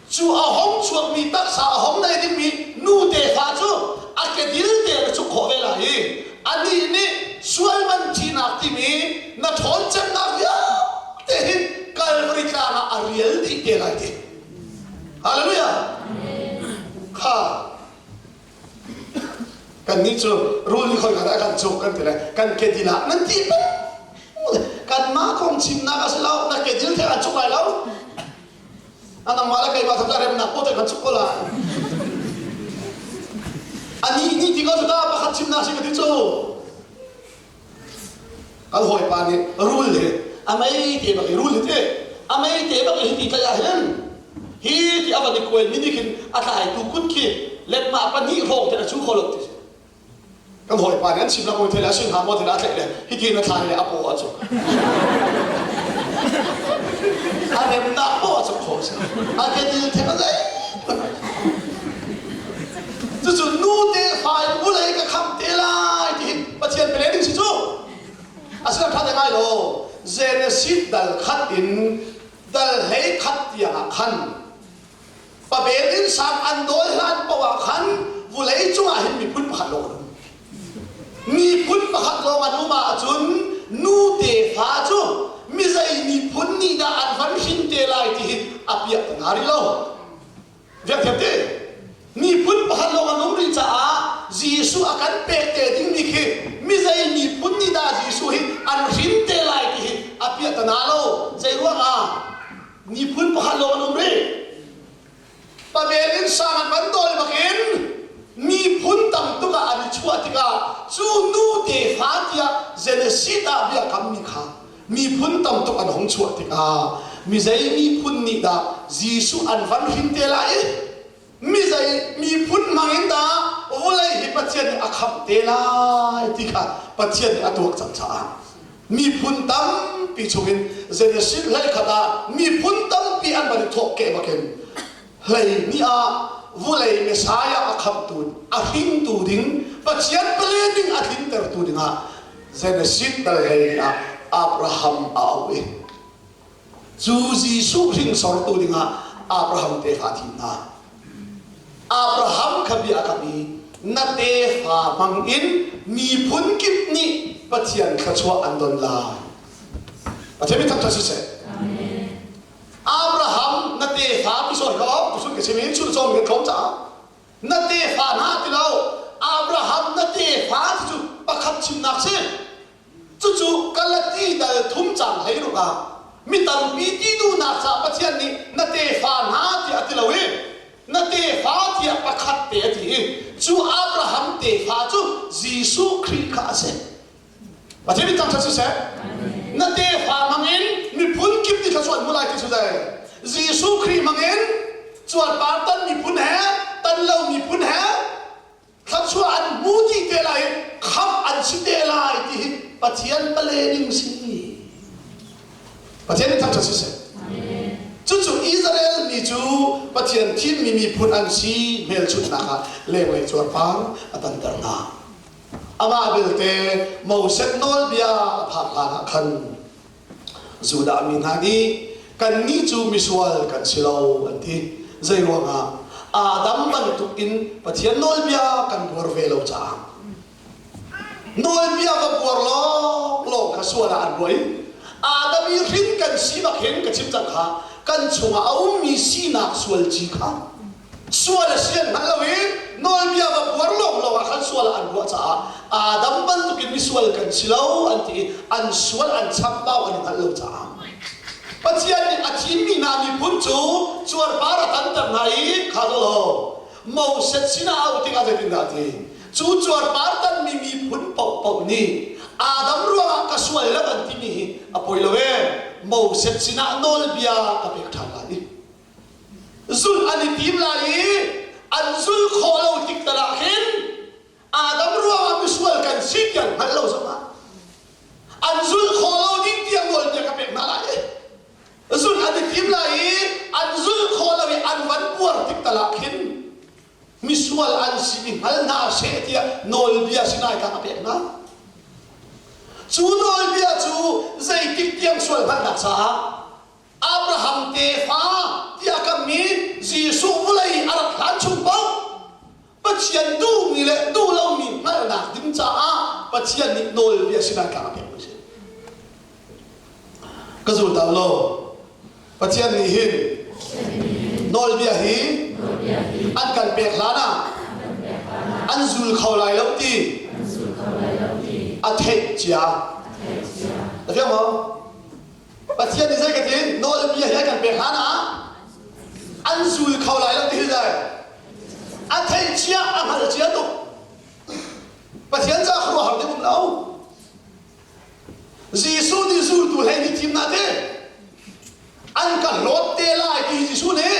cu a hong chuakmi taksa a hong nei dingmi nu tefa cu a kedil te na cuk khawh ve lai i anih nih sual man thihnak timi na ṭhawn cemnak vialte hi Calvary tlang ah a rial dih te lai ti. Hallelujah. Kha Kannih cu rul nih khoi khat ah kan cuk kan ti le kan kedil ah nan ti peng. Kanmah kong chimnak a si lo, na kedil the an cuk lai lo. A nangmah le keimah thok remnak po te kan cuk ko lai. Ani ni ti ko cu ta pakhat chimnak si ka ti cu. Kan hawipa nih rul hi a mei te bak i rul hi ti a mei te bak i hiti tlaih ah hin hi ti a van i kuai mi nih khin a tlaitu kut khi letmah pahnih hrawng te a chu kho lo ti kan hawipa nih an chim la mawi thei le a sin ha maw thei le a tlaih le hiti na thlai le a paw a cuk a remnak paw a cuk kho a kedil thek a zei Cucu nu te fa in vulei ka khamh te lai ti hi Pathian pele ding si cu. Asinain ṭha te ngai lo. Genesis dal khat in dal hlei khat tiang ah khan pabel in sang an dawl hlan paoh ah khan vulei cungah hin miphun pakhat lawng an um. Miphun pakhat lawng an um ahcun nu tefa cu mizei miphun nih dah an van hrin te lai ti hi a piah te hna rih lo. Biakṭhek ti miphun pakhat lawng an um rih caah Jesuh a kan pek te dingmi khi mizei miphun nih dah Jesuh hi an hrin te lai ti hi a piahtana lo. Zei ruangah miphun pakhat lawng an um rih. Babel in sang an van dawl bakin miphun tam tuk ah an i chuah tikah cu nu tefa tiah Genesis ah bia kammi kha miphun tam tuk an hung chuah tikah mizei miphun nih dah Jesuh an van hrin te lai i mizei miphun hmang in dah vawlei hi Pathian nih a khamh te lai ti kha Pathian nih a tuak cang caah miphun tampi chungin Genesis hleikhat ah miphun tampi an van i thawh keh bakin hlei ni ah vulei Messiah a khamhtu a hringtu ding Pathian pale ding a tlintertu dingah Genesis dal hlei ah Abraham a auh i cu Jesuh hringsortu dingah Abraham tefa thim hna. Abraham kha bia a kam i na tefa hmang in miphun kip nih Pathian thluachuah an don lai. Pathian min thangṭhat siseh. Abraham na tefa ti sawi ko tu sun ka chim in chun cawm kan tlawm caah na tefa hna ti lo Abraham na tefa ti cu pakhat chimnak si cucu Galati dal thum cang hlei ruk ah mi tampi ti duhnak caah Pathian nih na tefa hna tiah a ti lo i. Na tefa tiah pakhat te a ti i cu Abraham tefa cu Jesuh Khrih kha a si. Pathian nih thangṭhat siseh. Na tefa hmangin miphun kip nih thluachuah an hmu lai ti cu dai. Jesuh Khrih hmangin cuarpar tan miphun he tan lo miphun he thluachuah an hmu dih te lai i khamh an si te lai ti hi Pathian pale ding si. Pathian nih thangṭhat siseh. Cucu Israel mi cu Pathian thimmi miphun an si hmelchunhnak ah lenglei cuarpar a tanter hna. Amah belte Moses nawlbia a phak hlanah khan Judah mi hna nih kannih cu misual kan si lo an ti. Zeiruangah? Adam bantuk in Pathian nawlbia kan buar ve lo caah. Nawlbia va buar lawnglawng kha sual ah an ruah i Adam i hrin kan si bak hin ka chim cang kha kan chungah a ummi sinak sual ci kha Sual a si an hngalh lo i nawlbia va buar lawnglawng ah khan sual ah an ruah caah Adam bantukin misual kan si lo an ti i an sual an chambau an i hngalh lo caah Pathian nih a thimmi hna miphun cu cuarpar a tanter hna i kha law Moses sinah a auh tikah zeitindah a ti? Cu cuarpar tanmi miphun paohpaoh nih Adam ruangah ka sual lo an timi hi a poi lo ee Moses sinah nawlbia ka pek ṭhan lai i Zulh an i tim lai i an zulh khawh lo tik tal ah khin Adam ruangah misual kan si tiang hngalh lo zongah an zulh khawh lo ding tiang nawlbia ka pek hna lai i zulh an i tim lai i an zulh khawh lo i an van buar tik tal ah khin misual an si i hngal hna seh tiah nawlbia sinai kha a pek hna. Cu nawlbia cu zeitik tiang sual hngalhnak caah Abraham tefa tiah kammi Jesuh vawlei a rak hlan chung paoh Pathian duhmi le duh lomi hngalhnak ding caah Pathian nih nawlbia sinah tlang a pekmi a si. Ka zul ta law Pathian nih hin nawlbia hi an kan pek hlan ah an zul kho lai lo ti a theih cia. A fiang maw? Pathian nih zei ka ti nawlbia hi a kan pek hlan ah an zul kho lai lo ti hi dai a theih cia a hngal cia tuk Pathian ca khuaruahhar ding um lo Jesuh nih zultu hlei nih thim na ti an ka hlawt te lai ti Jesuh nih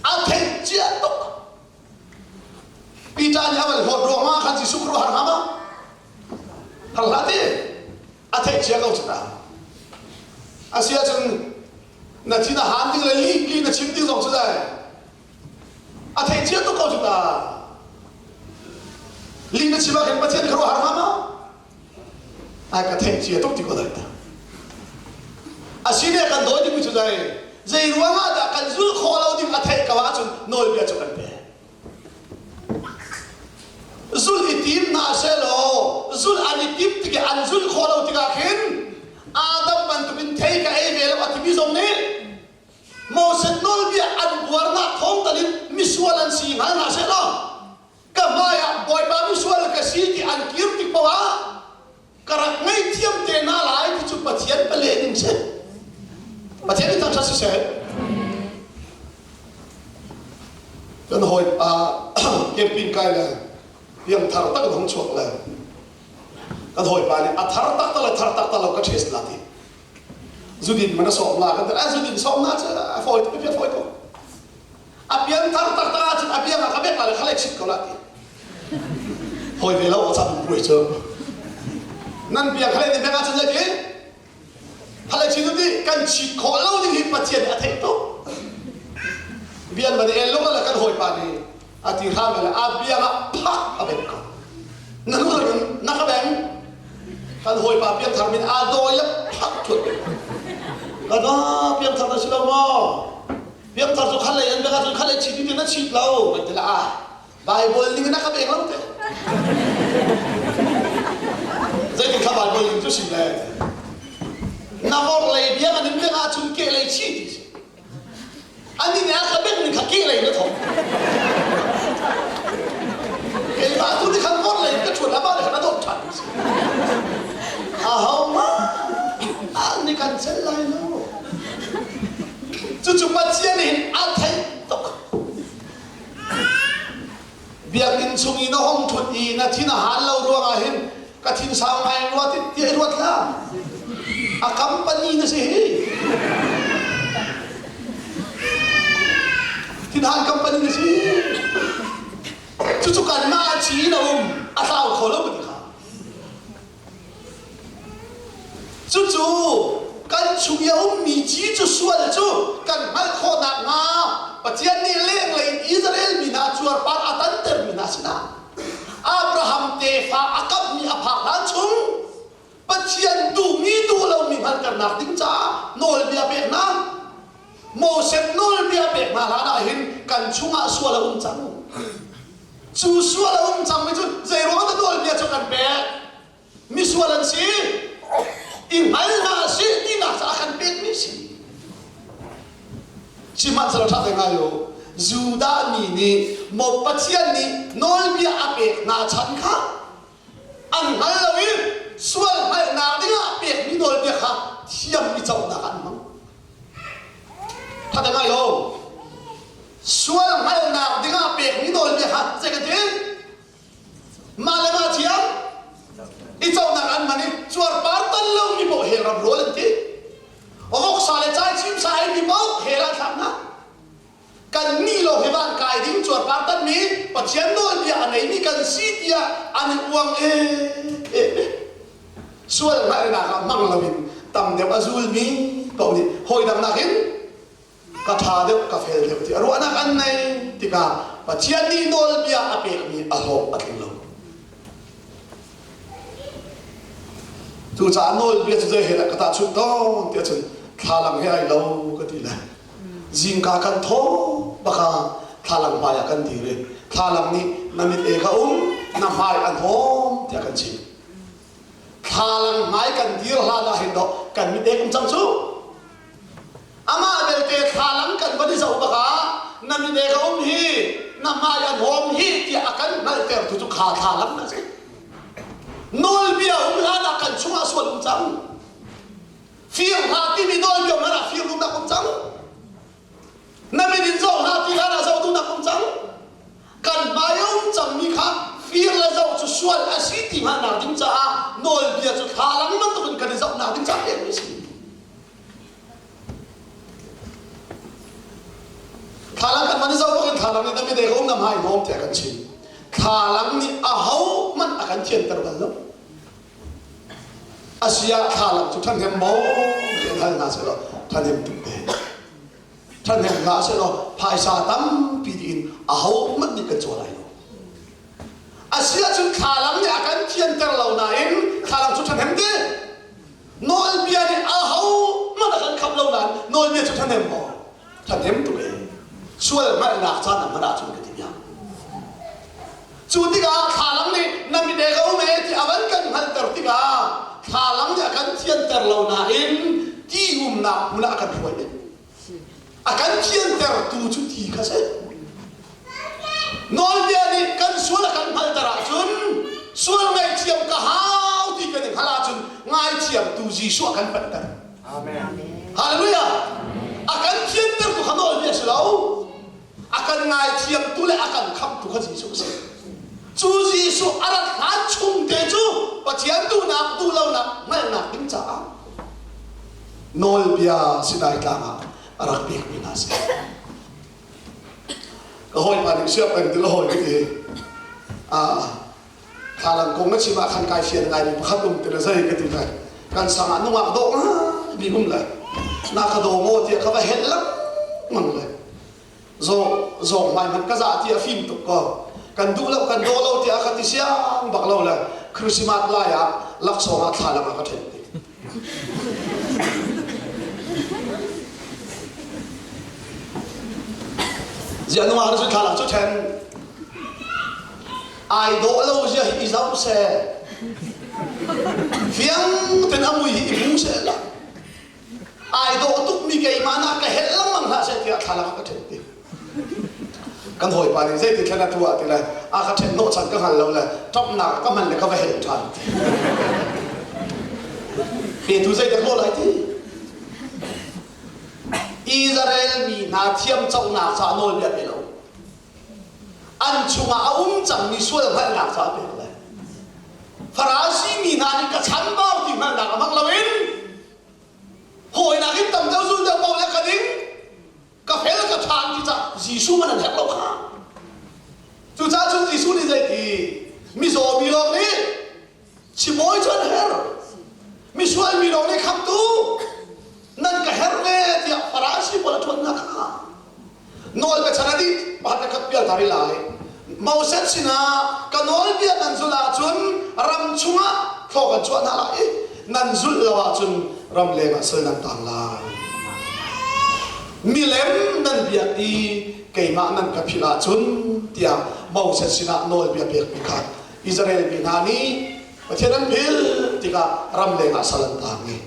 a theih cia tuk Peter nih a van hlawt ruang ah khan Jesuh khuaruahhar hnga ma har hlah ti a theih cia ko cu ta a si ahcun na thin a han ding le lih lih na chim ding zong cu dai a theih cia tuk ko cu ta lih na chim ah khin Pathian khuaruahhar hnga ma ai ka theih cia tuk ti ko dai ta a si ne kan dawi ding cu dai zei ruang ah dah kan zulh khawh lo ding a theih ko ahcun nawlbia cu kan pe Zulh i tim hna sehlaw zulh an i timh tik i an zulh khawh lo tikah khin Adam bantukin thei ka ei ve lo a timi zong nih Moses nawlbia an buarnak thawng tal in misual an si hngal hna sehlaw ka hmaiah Bawipa misual ka si ti an kir tik paoh ah ka rak ngaihthiam te hna lai ti cu Pathian pale ning si. Pathian nih thangṭhat siseh. Kan hawi pa camping kai le piang thar tak in hong chuak le kan hawipa nih a thar tak le thar tak lo ka test la ti. Zudin man a sawm la kan a zudin sawm na cu a fawi tuk a fawi tuk. A pianthar taktak ahcun a biang ah ka bek la le khalek chit ko la ti. Hawi ve lo a puai cu. Nan biang khalek ni bek ahcun zei Khalek chin ti kan chit khawh lo ding hi Pathian nih a theih tuk. Bian ban el lung le kan hawipa nih a ti hram le a biang ah phak a bek ko. Na nu na ka beng kan hawipa piangthar min aa dawi le phak thuat. Kana piangthar na si lo maw? Piangthar cu khan lei an bek ahcun khan lei chit ti na chit lo kan ti la ah Bible ning na ka bek lo te. Zeitin kha Bible ning cu si le na vor lei biang an in bek ahcun ke lei chi ti si. Ani nih a ka bek ning kha ke lei na thok. Keimah tu nih khan vor lei ka ṭhuat amah nih khan a dawt ṭhan ti si. Aho mah an nih kan cel lai lo. Cucu Pathian nih a theih tuk. Biakinn chung i na hong ṭhut i na thin a han lo ruangah hin ka thin sau ngai rua ti tiah i ruat hlah. A company na si hi. Thinhan company na si. Cucu kanmah ci in a um, a tlau kho lo ka ti kha. Cucu kan chung i a ummi ci cu sual cu kan hngalh khawh nakhnga Pathian nih lenglei in Israel mi hna cuarpar a tantermi hna sinah Abraham tefa a kamhmi a phak hlan chung Pathian duhmi duh lomi hngalhternak ding caah nawlbia pek hna. Moses nawlbia pek hna hlan ah hin kan chungah sual a um cang. Cu sual a um cangmi cu zeiruang dah nawlbia cu kan pek? Misual an si. I hngal hna sih tinak caah kan pekmi si. Sihmanhsehlaw ṭha te ngai u. Judah mi nih maw Pathian nih nawlbia a pek hna chan kha an hngal lo i sual hngalhnak dingah pekmi nawlbia kha thiam i conak an hmang. Ṭha te ngai lo. Sual hngalhnak dingah pekmi nawlbia kha zei kan ti? Mah le mah thiam i conak an hman i cuarpar tal lomi paoh hell ram rawl an ti. Voksa le caichim sa eimi paoh hell ah thlak hna. Kan nih lawng hi van kai ding cuarpar tanmi Pathian nawlbia a neimi kan si tiah an i uang e e. Sual hngalhnak ah hmang loin tam deuh a zulmi paoh nih hawi dang nakin ka ṭha deuh ka fel deuh ti a ruahnak an nei tikah Pathian nih nawlbia a pekmi a hlawh a tling lo. Cucaah nawlbia cu zei he dah ka tahchunh tawn tiah cun thlalang he ai lo ka ti le zingka kan thaw baka thlalang hmai ah kan dir i thlalang nih na mit e ka um na hmai an hawm tiah kan chim. Thlalang hmai kan dir hlan ah hin dawh kan mit ek um cang cu. Amah belte thlalang kan van i zoh bakah na mit ek a um hi na hmai a hnawm hi tiah a kan hngalhtertu cu kha thlalang a si. Nawlbia um hlan ah kan chungah sual um cang. Fir hlah timi nawlbia um hlan ah fir duhnak um cang. Na min in zoh hlah ti hlan ah zoh duhnak um cang. Kan hmai a um cangmi kha fir le zoh cu sual a si ti hngalhnak ding caah nawlbia cu thlalang bantukin kan i zohnak ding caah pekmi a si. Thlalang kan van i zoh bak in thlalang nih na midei ka um na hmai hnawm tiah kan chim. Thlalang nih aho hmanh a kan thianter bal lo. Asiah thlalang cu ṭhahnem maw ti an hal hna sehlaw ṭhahnem tuk te. Ṭhahnem hlah sehlaw phaisa tampi tiin ahohmanh nih kan caw lai lo. Asiahcun thlalang nih a kan thianter lo nain thlalang cu ṭhahnem ti. Nawlbia nih ahohmanh a kan khap lo nain nawlbia cu ṭhahnem maw? Ṭhahnem tuk ee. Sual hngalhnak caan a hman ahcun ka ti bia. Cu tikah thlalang nih na mit e ka um e ti a van kan hngalhter tikah thlalang nih a kan thianter lo nain ti umnak hmun ah a kan hruai. A kan thiantertu cu ti kha si. Nawlbia nih kan sual a kan hngalhter ahcun sual ngaihthiam ka hau ti kan i hngalh ahcun ngaithiamtu Jesuh a kan panhter. Amen. Hallelujah. A kan thiantertu kha nawlbia si lo. A kan ngaithiamtu le a kan khamhtu kha Jesuh a si. Cu Jesuh a rat hlan chung te cu Pathian duhnak duhlonak hngalhnak ding caah nawlbia Sinai tlang ah a rak pekmi hna a si. Ka hawipa nih siap peng ti ka hawi ka ti. Ah, thlalang kong na chim ah khan kai fian ngaimi pakhat um ti le zei ka ti le kan sang ah nungak dawh ngai mi um le na ka daw maw tiah ka va helh lengmang le zawng zawng hmai hmanh ka zah ti a fim tuk ko kan duh lo kan daw lo tiah ka ti siang bak lo le Christmas lai ah laksawng ah thlalang ah ka ṭhen ti Ziah nungak cu thlalang cu ṭhen ai dawh lo zia hi i zoh seh fiang ten a mui hi i hmu seh la ai dawh tukmi keimah nak ka helh lengmang hlah seh tiah thlalang a ka ṭhen ti kan hawipa nih zeiti thlen a tuah ti le a ka ṭhen hnawh chan ka hngal lo le ṭapnak ka hman le ka va helh ṭhan petu zeidah lawh lai ti Israel mi hna thiam conak caah nawlbia pe lo. An chungah a um cangmi sual hngalhnak ca a pek lai. Farasi mi hna nih ka chambau ti hngalhnak a hmang loin hawinak in tam deuh zul deuh paoh le ka ding ka fel ka ṭha an ti cah Jesuh man an herh lo kha. Cucaah cun Jesuh nih zeiti mizaw mi lawng nih Sibawi cu an herh. Misual mi lawng nih khamtu nan ka herh ve tiah Farasi pawl a ṭhuatnak kha nawlbia chan a dih pakhat le khat pial tar i lai. Moses sinah ka nawlbia nan zulh ahcun ram chungah thlaw kan chuah hna lai i nan zulh lo ahcun ram lengah sal nan tang lai. Milem nan biak i keimah nan ka philh ahcun tiah Moses sinah nawlbia pekmi kha Israel mi hna nih Pathian an philh tikah ramleng ah sal an tang i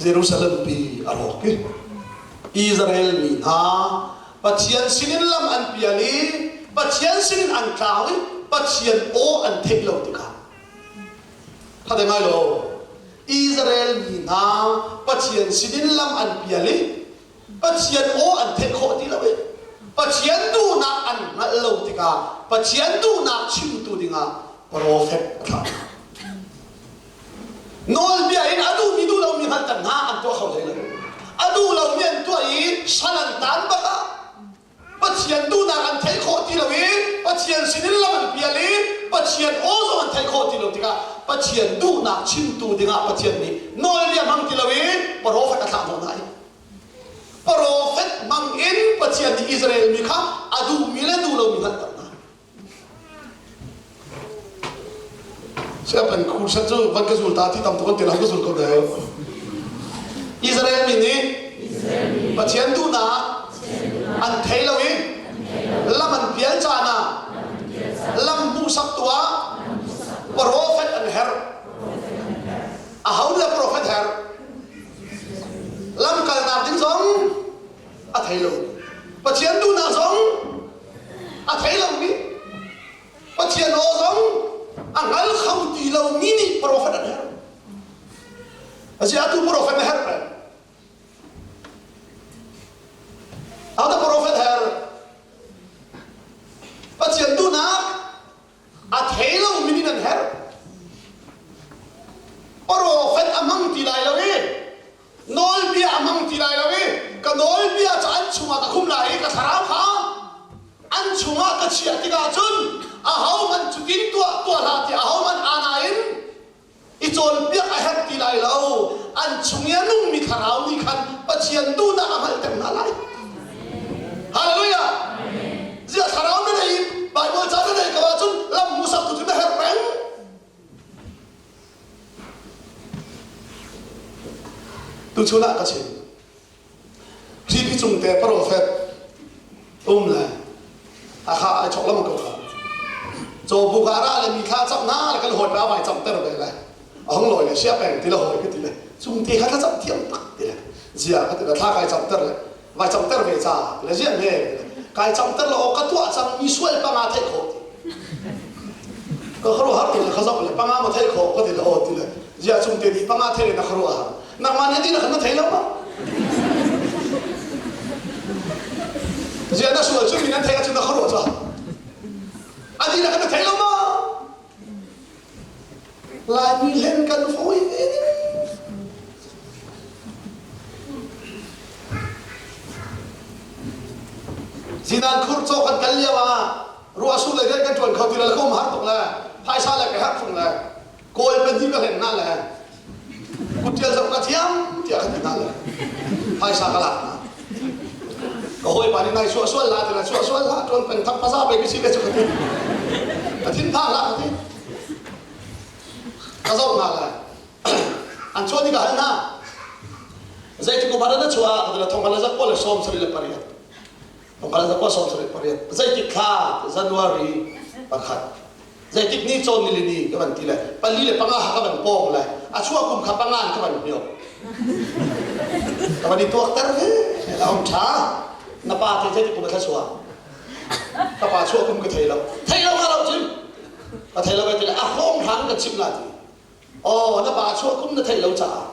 Jerusalem pi a rawk i Israel mi hna Pathian sinin lam an pial i Pathian sinin an tlau i Pathian aw an theih lo tikah Kha te ngai lo Israel mi hna Pathian sinin lam an pial i Pathian aw an theih khawh ti lo i Pathian duhnak an hngalh lo tikah Pathian duhnak chimtu dingah profet a thlah. Nawlbia in a duhmi duh lomi hngalhter hna an tuah kho hlei lo. A duh lomi an tuah i sal an tan bak ah Pathian duhnak an theih khawh ti lo i Pathian sinin lam an pial i Pathian aw zong an theih khawh ti lo tikah Pathian duhnak chimtu dingah Pathian nih nawlbia hmang ti lo in profet a thlah hnawh hna i profet hmang in Pathian nih Israel mi kha a duhmi le duh lomi hngalhter hna. Siapan khur sat cu van ka zul ta ti tam tuk an ti lo ka zul ko deuh. Israel mi nih Pathian duhnak an thei lo i lam an pial caan ah lam hmuhsak tu ah profet an herh. Aho nih profet herh? Lam kalnak ding zong a thei lo. Pathian duhnak zong a thei lomi Pathian aw zong a hngal kho ti lomi nih profet an herh. Asi atu profet na herh peng. Atu profet herh. Pathian duhnak a thei lomi nih nan herh. Profet a hmang ti lai lo i nawlbia a hmang ti lai lo i ka nawlbia cu an chungah ka khum lai i ka thlarau kha an chungah ka chiah tikah cun ahohmanh cutin tuah tuah hlah tiah ahohmanh ana in i cawnpiak a herh ti lai lo an chung i a nungmi thlarau nih khan Pathian duhnak a hngalhter hna lai Hallelujah ziah thlarau na nei Bible ca na nei ko ahcun lam hmusak tu cu na herh peng Tuchun ah ka chim. Hripi cung te profet um le akha ai chok lam ko kha. Caw bu ka ra le mi thla cam na le kan hawi pa vai cam ter ve le. A hong loi le sia peng ti le hawi ka ti le. Cung te kha thla cam thiam tak ti le. Zia ka ti le thla kai cam ter le vai cam ter ve ca ti le zian he kai cam ter le o ka tuah cang mi sual panga theih khawh ti. Ka khuaruahhar ti le ka zoh le panga ma theih khawh ka ti le aw ti le zia chung te nih panga thei le na khuaruahhar nangmah nih ti na khan na thei lo ma zia na sual cu mi nan thei ahcun na khuaruah cu adi na khan na thei lo ma Laimi hlen kan fawi ve ding. Zinan khur caw kan kal lio ah ruah sur le rian kan ṭuan kho ti lo le ka um har tuk le phaisa le ka herh phung le kawl pahnih ka hlen hna le kutṭial zong ka thiam tiah ka ti hna le phaisa ka lak hna. Ka hawipa nih nai suah sual la ti na suah sual hlah ṭuan peng thak paza pei ka si le cu ka ti. Ka thin phang hlah ka ti. Ka zoh hna lai. An chuah tikah hal hna. Zeitik kum ah na chuah ka ti le thong kal le zakua le 78. Thong kal le zakua 78. Zeitik thla January pakhat. Zeitik ni cawn ni le ni ka van ti le pali le panga ka van pawng le a chuah kum kha panga ka van hmiok. Ka van i tuakter ve. A hong ṭha. Na pa te zeitik kum a thla chuah? Ka pa chuah kum ka thei lo. Thei lo ka lo cim. Ka thei lo ti le a hrawng hlang ka chim la ti. Aw na pa chuah kum na theih lo caah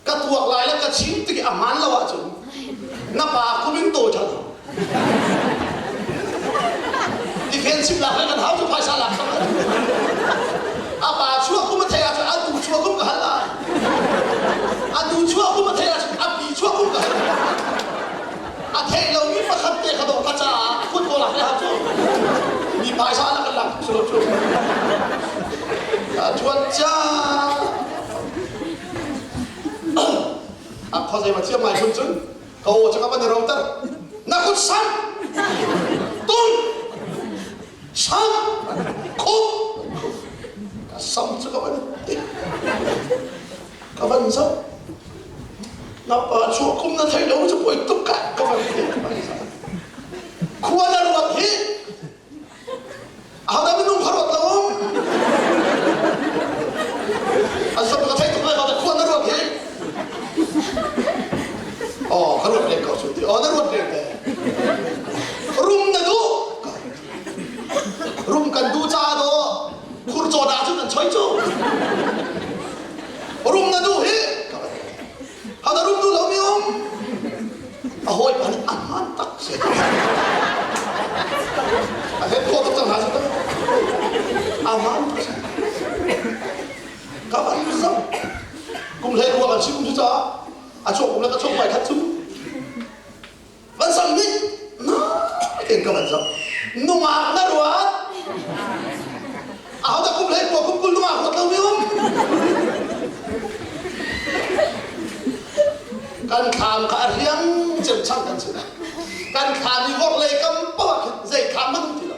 ka tuak lai le ka chim tik i a hmaan lo ahcun na pa kum in tawi ṭhan. chim lak kan hau cu phaisa lak ka a pa chuah kum a theih ahcun a tu chuah kum ka hal lai a tu chuah kum a theih ahcun a pi chuah kum ka hal a theih lomi pakhat te kha dawh ka caah kut ko lak le hau cu mi phaisa lak kan lak cu cu chuan cha a khuazei ma thiam ngai phun cun ka aw cu ka van i roter na kut san tung sam khup ka sam cu ka van ka van zoh na pa chuah kum na thei lo cu poi tuk ka ka van ka van zoh khua na ruat hi Ahodah minung kha ruat lo? An sam ka theih tuk lai ka khua na ruat hi. Oh, ka ruat leng ko cu ti. Oh, na ruat leng te. Rum na duh. Rum kan duh caah do khur caw dah cu kan choi cu. Rum na duh hi. Hodah rum duh lo mi um? A hawipa nih a hmaan tak si. A het khawh tuk cang hna cu A hmaan tak si. Ka van zam. Kum hlei rua kan si kum cu caah a chuak kum le ka chuak vai khat cu. Van sam nih na ten ka van zam. Nungak na ruat. Ahodah kum hlei kua kum kul nungak ruat lo mi um. Kan thlam kha a riang cem chang kan si. Kan thlam i vorlei kam poh ah khin zei thlam man um ti lo.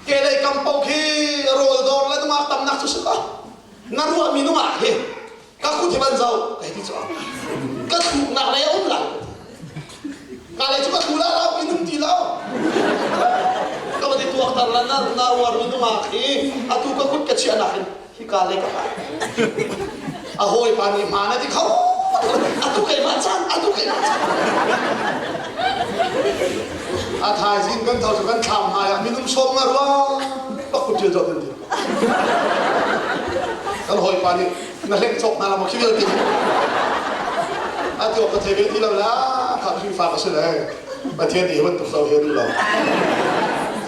Ke lei kam poh khi rawl dawr le nungak tamnak cu si ko. Na ruahmi nungak hi ka kut hi van zo kai ti cu ka thuknak lei a um lai ka lei cu ka thu la lo minung ti lo ka van i tuak tar la na na uar mi nungak hi atu ka kut ka chiah nak hin hi ka lei ka pa a hawi pa nih hmaan a ti kho atu keimah caan atu keimah caan a thaizing kan tho cu kan thlam hmai ah minung sawm nga rua bak kut ṭil zawt an ti Kan hawipa nih na hleng cawk hna la maw khi vialte a ti awk ka thei ve ti lo la kha Khrihfa ka si le Pathian nih hi bantuk zo hi a duh lo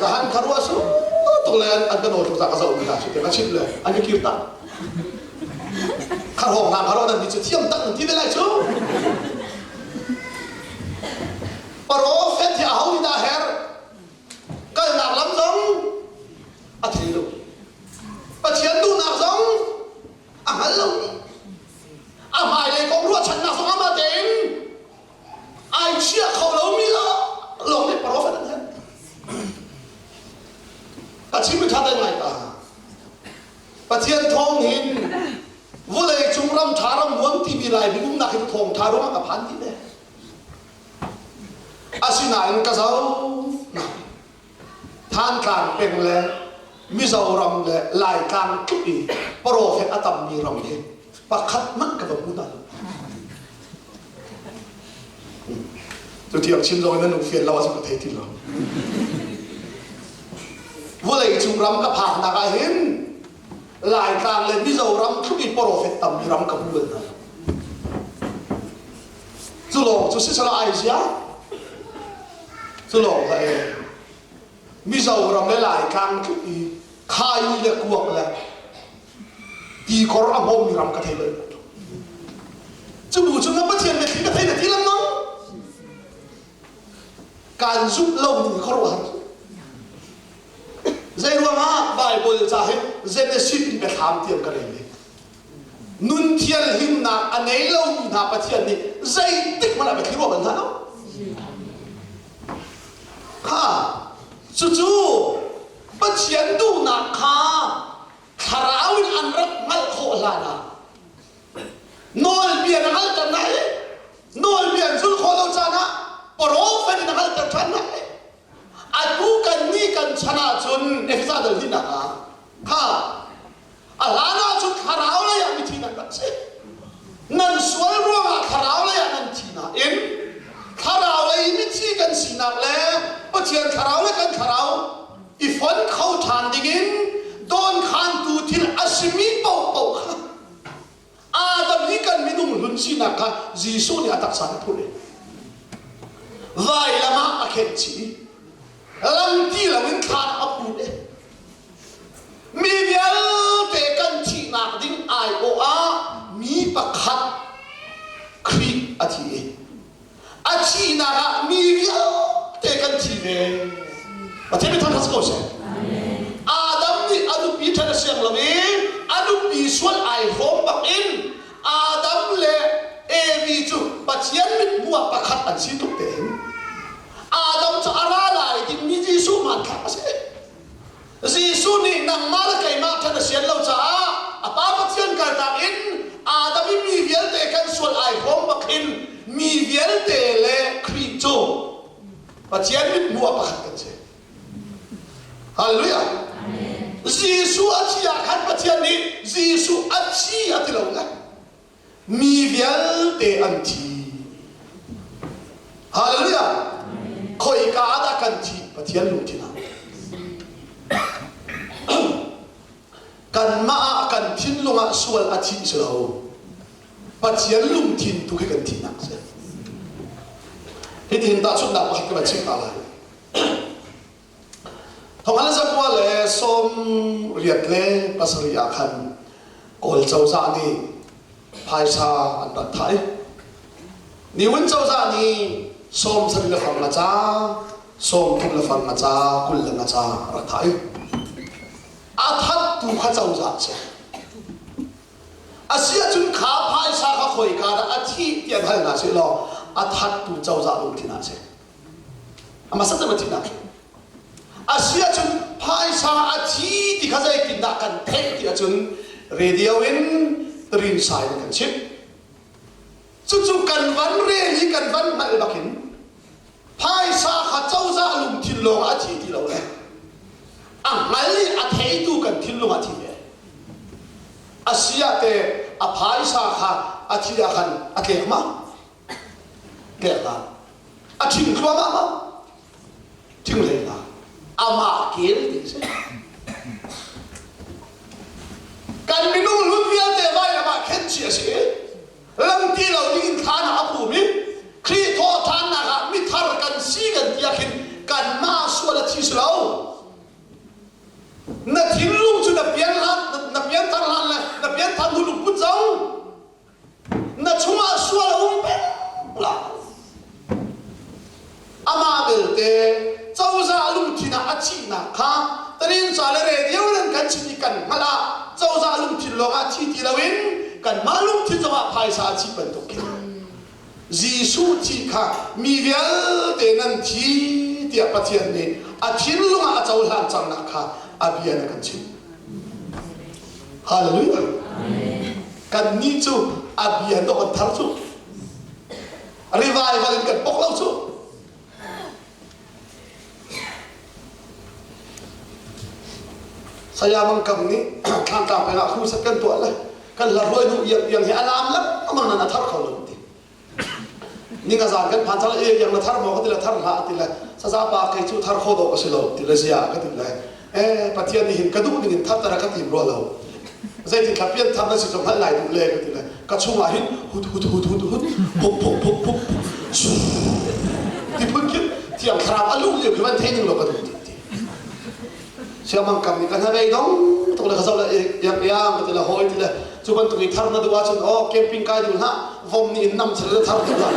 zahan kha ruah su tuk le an kan aw tuk za ka zoh mi hna cu te ka chimh le an ka kir tak kha hrawng hna kha rawh nan ti cu thiam tak nan ti ve lai cu Profet hi aho nih dah her kalnak lam zong a thei lo Pathian duhnak zong a hngal lo a hmailei kong ruahchannak zong amah tein ai chiah kho lomi lawng nih profet an hen a chim ṭha te ngai ta Pathian thawng hin vulei cung ram ṭha ram nuam timi lai mi umnak hi thawng ṭha ruangah ka phan dih le Asinain ka zoh Thantlang peng le Mizoram le Laitlang tluk i profet a tammi ram hi pakhat hmanh ka va hmu hna lo. Cu tiang chim zong in nan lungfian lo ahcun ka thei ti lo. Vawlei cung ram ka phaknak ah hin Laitlang le Mizoram tluk i profet tammi ram ka hmu bal hna lo. Cu lawng cu sisala ai zia. Cu lawng la e. Mizoram le Laitlang tluk i khai le kuak le tikor a hmawmmi ram ka thei bal. Cu bu cu na Pathian biathli ka thei na ti lengmang. Kan zumh lo ning khuaruahhar. Zei ruangah Bible ca hi Genesis in biathlam tiang ka rel i Nun thianhlimnak a ngei lomi hna Pathian nih zeitik hmanh ah biathli ruah bal hna lo. Kha cucu Pathian duhnak kha thlarau in an rak hngalh khawh hlan ah nawlbia na hngalhter hna i nawlbia an zulh khawh lo caan ah profet in a hngalhter ṭhan hna i atu kan nih kan chan ahcun Efesa dal hnihnak ah kha A hlan ahcun thlarau lei ah mithi nan rak si. Nan sual ruangah thlarau lei ah nan thi nain thlarau lei mithi kan sinak le Pathian thlarau le kan thlarau i fon kho ṭhan dingin dawnkhantu thil a simi paohpaoh kha Adam hi kan minung hlun sinak kha Jesuh nih a taksa in a phurh i vailam ah a khenh chih i. Lang ti loin thlan a put i mi vialte kan thihnak ding aiawh ah mi pakhat Khrih a thi i a thihnak ah mi vialte kan thi ve. Pathian mi thangṭhat si ko seh. Adam nih a nupi ṭhen a siang lo i a nupi sual ai hrawm bak in Adam le Evi cu Pathian mithmuh ah pakhat an si tluk tein Adam cu a ra lai dingmi Jesuh hmanthlak a si. Jesuh nih nangmah le keimah ṭhen a sian lo caah a Pa Pathian kaltak in Adam i mi vialte kan sual ai hrawm bak hin mi vialte le Khrih cu Pathian mithmuh ah pakhat kan si. Hallelujah. Jesuh a thi ah khan Pathian nih Jesuh a thi a ti lo le mi vialte an thi. Hallelujah. Khoika ah dah kan thi? Pathian lungthin ah. Kanmah ah kan thinlung ah sual a thi si lo. Pathian lungthin tu khi kan thihnak si. Hitihin tahchunhnak pakhat ka van chim ta lai. Thonghal zakua le 87 ah khan Kawl cozah nih phaisa an rak thah i Niwin cozah nih 70 le fang a ca, 30 le fang a ca, 20 le nga ca a rak thah i a thattu kha cozah a si. A si ahcun kha phaisa kha khoika dah a thih ti an hal hna seh law a thattu cozah lungthin ah a si. Amah sat a thihnak a si ahcun phaisa a thi ti kha zeitindah kan theih ti ahcun radio in rinsai in kan chimh. Cucu kan van rel i kan van hngalh bakin phaisa kha cozah lungthin lawng ah a thi ti lo le a hngal i a theitu kan thinlung ah a thi ve. A si ah te a phaisa kha a thi ah khan a tlek ma? Tlek hlah. A ṭhing thluahmah ma? Ṭhing hlei hlah. Amah kel ti a si. Kan minung hlun vialte vailam ah khenchih a si i lam ti lo ding in thlan ah a pum i Khrih thawhṭhannak ah mithar kan si kan ti ah khin kanmah sual a thi si lo. Na thinlung cu na pian hlan na pianthar hlan le na pianthar hnu lungput zong na chungah sual a um peng la amah belte cozah lungthin ah a thihnak kha tarinca le radio in kan chim i kan hngalh ah cozah lungthin lawngah thi ti loin kanmah lungthin zongah phaisa a thih bantuk khin Jesuh thi kha mi vialte nan thi tiah Pathian nih a thinlung ah a cohlan cangnak kha a bia na kan chimh. Hallelujah. Kannih cu a bia dawh kan thar cu. Revival in kan pok lo cu. Saya Mang Kam nih Thlangtlang peng ah crusade kan tuah le kan hla ruai hnu iang iang hi a lam lengmang nan a thar kho lo ti. Ninga zan kan phan cang e iang na thar maw ka ti le thar hlah ti le saza pa kei cu thar kho dawh ka si lo ti le zia ka ti le eh Pathian nih hin ka duh ning in thar tara ka tim rua lo. Zeitin thla pian thar na si cu hngalh lai duh le ka ti le ka chungah hin hut hut hut hut hut phuk phuk phuk phuk ti phun khin thiang thlarau a luh lio khi van thei ning lo ka duh ti ti siamang kam nih ka hnabei dong tuk le ka zoh le iang iang ka ti le hawi ti le cu bantuk i thar na duh ahcun aw camping kai duh hlah vom nih in nam chal le thar duh hlah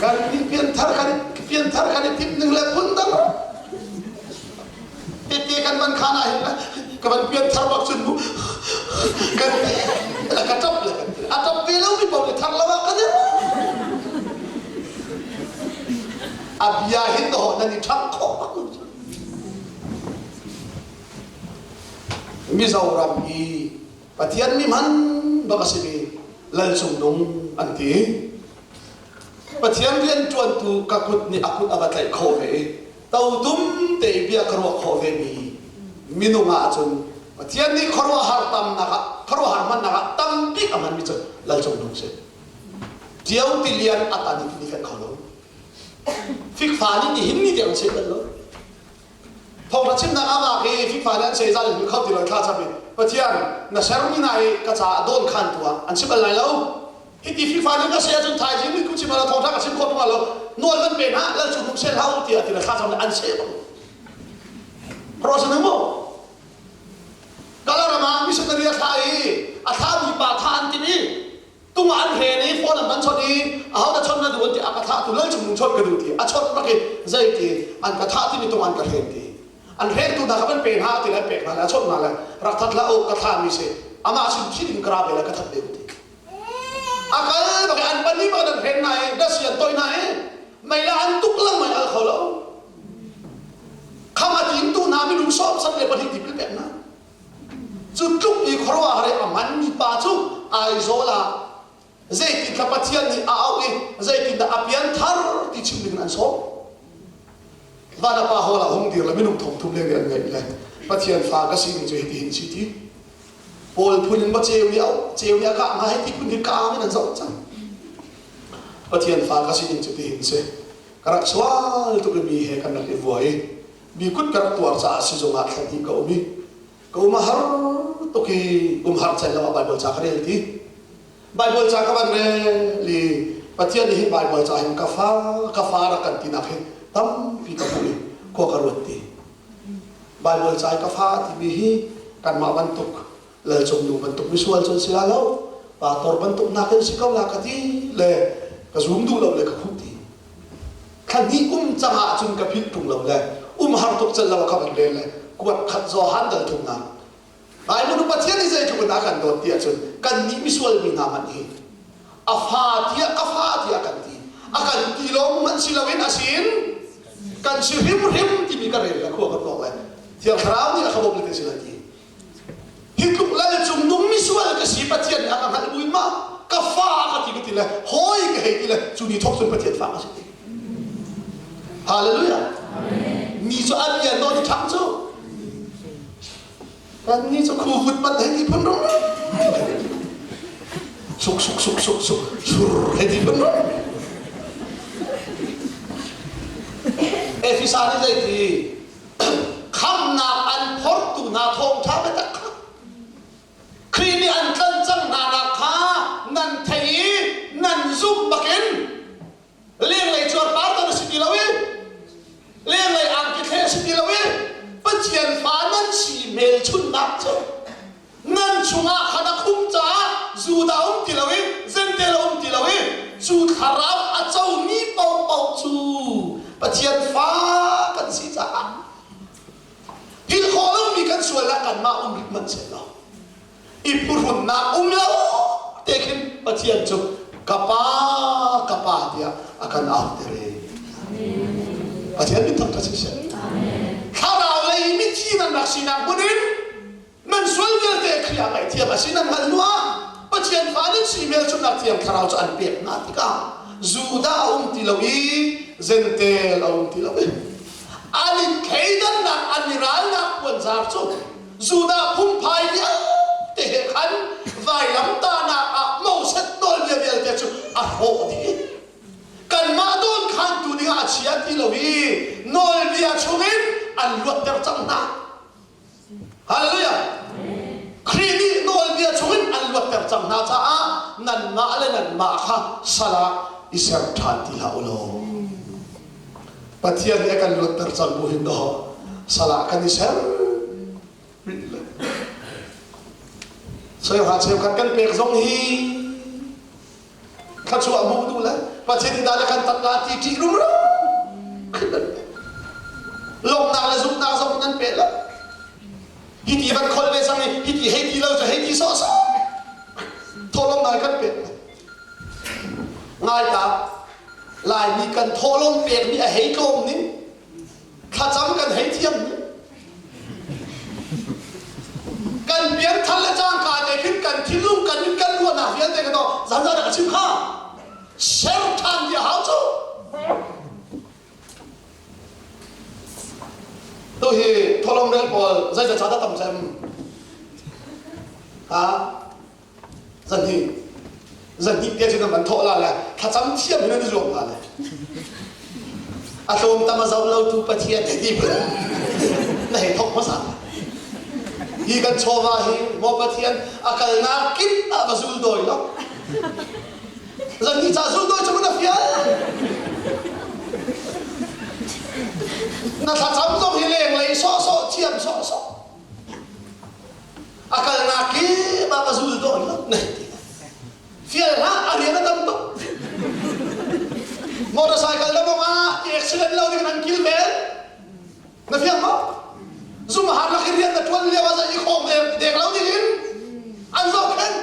kan i pian thar kan pian thar kan i timh ning le phun dang Tete kan van khan ah hin ka van pian thar bak cun mu kan ka ṭap le a ṭap ve lo mi paoh nih thar lo ah kan a bia hin dawh nan i ṭhang khawh bak lo cu Mizoram hi Pathian mi hman bak a simi Lal Cung Nung an ti Pathian rian ṭuantu ka kut nih a kut a va tlaih khawh ve i totum te i bia ka ruah khawh vemi minung ah cun Pathian nih khuaruahhar tamnak ah khuaruahhar hmannak ah tambik a hmanmi cu Lal Cung Nung si. Tio tilian a tan i kan kho lo. Fikfa nih nihin ni tiang se bal lo. Thawngṭha chimnak ah vak i fikfa nih an se zal in kho ti lo thla cham i Pathian na sermi na i ka caah dawn khan tu ah an chim bal lai lo. Hiti fikfa nih ka se ahcun thaizing mit ku chim ala thawngṭha ka chim khawh tung lo. Nawl van pe hna lal cu hung sel hau tiah ti le thla cam le an seh bang. Rawh mu. Kalaram ah missionary a thlah i a thlahmi pa thah an timh i tung ah an hren i phone an van chawnh i aho dah chawnh na duh an ti a ka thah tu lal cung nung chawnh ka duh ti a chawnh bak i zei ti an ka thah timi tung an ka hren ti an hrentu hna kha van pe hna ti le an pek hna le a chawnh hna le rak that hlah u ka thlahmi si amah sin thi ding ka ra ve le ka that ve ti a kal bak i an pahnih bak an hren hna i dasi an toih hna i meila an tuk lengmang al kho lo kham a timtu hna minung sawm sat le pahnih tipil pek hna cu tluk i khuaruahhar i a nganmi pa cu Aizawl ah zeitindah Pathian nih a auh i zeitindah a pianthar ti chim ding in an sawm vanapa hall ah hung dir le minung thong thum leng nih an ngaih le Pathian fa ka si ning cu hiti hin si ti Paul phun in ma ceu nih ceu nih a kah hna hei ti phun hin ka ang in an zoh cang Pathian fa ka si ning cu ti hin si ka rak sual tuk i mi he kan rak i vuai mi kut ka rak tuar caah sizung ah thla hnih ka um i ka um a har tuk i um har cel lo ah Bible ca ka rel ti Bible ca ka van rel i Pathian nih hin Bible ca hin ka fa ka fa rak kan tinak hi tampi ka hmuh i khua ka ruat ti Bible ca i ka fa timi hi kanmah bantuk lalcung nu bantuk misual cun si la lo pastor bantuk nakin si ko la ka ti le ka zum duh lo le ka khuh ti thla hnih um cang ah cun ka philh ṭung lo le um har tuk cel lo ka van rel le kuat khat Johan dal thumnak Bible nu Pathian nih zeitluk in a kan dawt ti ahcun kannih misual mi hna hmanh hi a fa tiah ka fa tiah kan ti a kan ti lawng hmanh si loin a sin kan si hrimhrim timi ka rel le khua ka tuak le Thiang Thlarau nih a ka bawmh le si lai ti hi tluk lal cung nung misual ka si Pathian nih a ka hngalh buin ma ka fa ka ti ka ti le hawi ka hei ti le cu ni thawk cun Pathian fa ka si ti Hallelujah mi cu an lian nawn i ṭhang cu Kannih cu khuvut pat hei ti phun rung suk suk suk suk suk sur hei ti phun rung Efesa nih zei ti khamnak an phortu hna thawngṭha biatak kha Khrih nih an tlanh cang hna nak kha nan thei i nan zumh bakin lenglei cuarpar tan a si ti lo i lenglei angki thleh a si ti lo i Pathian fa nan si hmelchunhnak cu nan chungah khan a khum caah Judah um ti lo i Jentail um ti lo i cu thlarau a comi paohpaoh cu Pathian fa kan si caah philh khawh lomi kan sual ah kanmah um rih hmanh seh law i phuhrunnak um lo te khin Pathian cu ka pa ka pa tiah a kan auter i Pathian min thangṭhat siseh thlarau lei mithi nan rak sinak hmun in nan sual vialte Khrih ah ngaihthiam a si nan hngalh hnu ah Pathian fa nan si hmelchunhnak thiang thlarau cu an pek hna tikah Judah a um ti lo i Jentail a um ti lo i an i thleidannak an i ralnak puanzar cu Judah phungphai vialte he khan vailamtahnak ah Moses nawlbia vialte cu a hrawh dih i kanmah dawnkhantu dingah a chia ti lo i nawlbia chungin an luatter cang hna. Hallelujah! Khrih nih nawlbia chungin an luatter cang hna caah nanmah le nanmah kha sal ah i ser ṭhan ti hlah u law. Pathian nih a kan luatter cang bu hin dawh sal ah kan i ser rih le cheuhra cheukhat kan pek zong hi thluachuah hmuh duh le Pathian nih dah le kan tat la ti ṭih rumro lawmhnak le zumhnak zong nan pe lo hiti van khol ve cang i hiti hei ti lo cu hei ti sawhsawh thawhlawm ngai kan pek ngai ta Laimi kan thawhlawm pekmi a hei tlawm ning thlacam kan hei thiam ning kan pianthar le cangka te khin kan thinlung kan mit kan ruahnak vialte ka to zanzan ka chim kha ser ṭhan ti a hau cu tu hi thawhlawm rel pawl zeizat ca dah tam cem ha Zanhnih zanhnih te cu nan van thawh la le thlacam thiam hin nan i zuam hna le a tlawm tam a zo lo tu Pathian he ti phun na hei thawk hmasa hi kan chawva hi maw Pathian a kalnak kip ah va zul dawi lo zanhnih ca zul dawi cu na fial. Na thlacam zong hi lenglei sawhsawh thiam sawhsawh. A kalnak kip ah ka zul dawn lo na ti. Fial hlah a rian a tam tuk. Motorcycle na mong ah accident lo ding an kilven. Na fiang maw? Zum har lak i rian na ṭuan lio ah zei i khawng dek lo ding in an zohkhenh.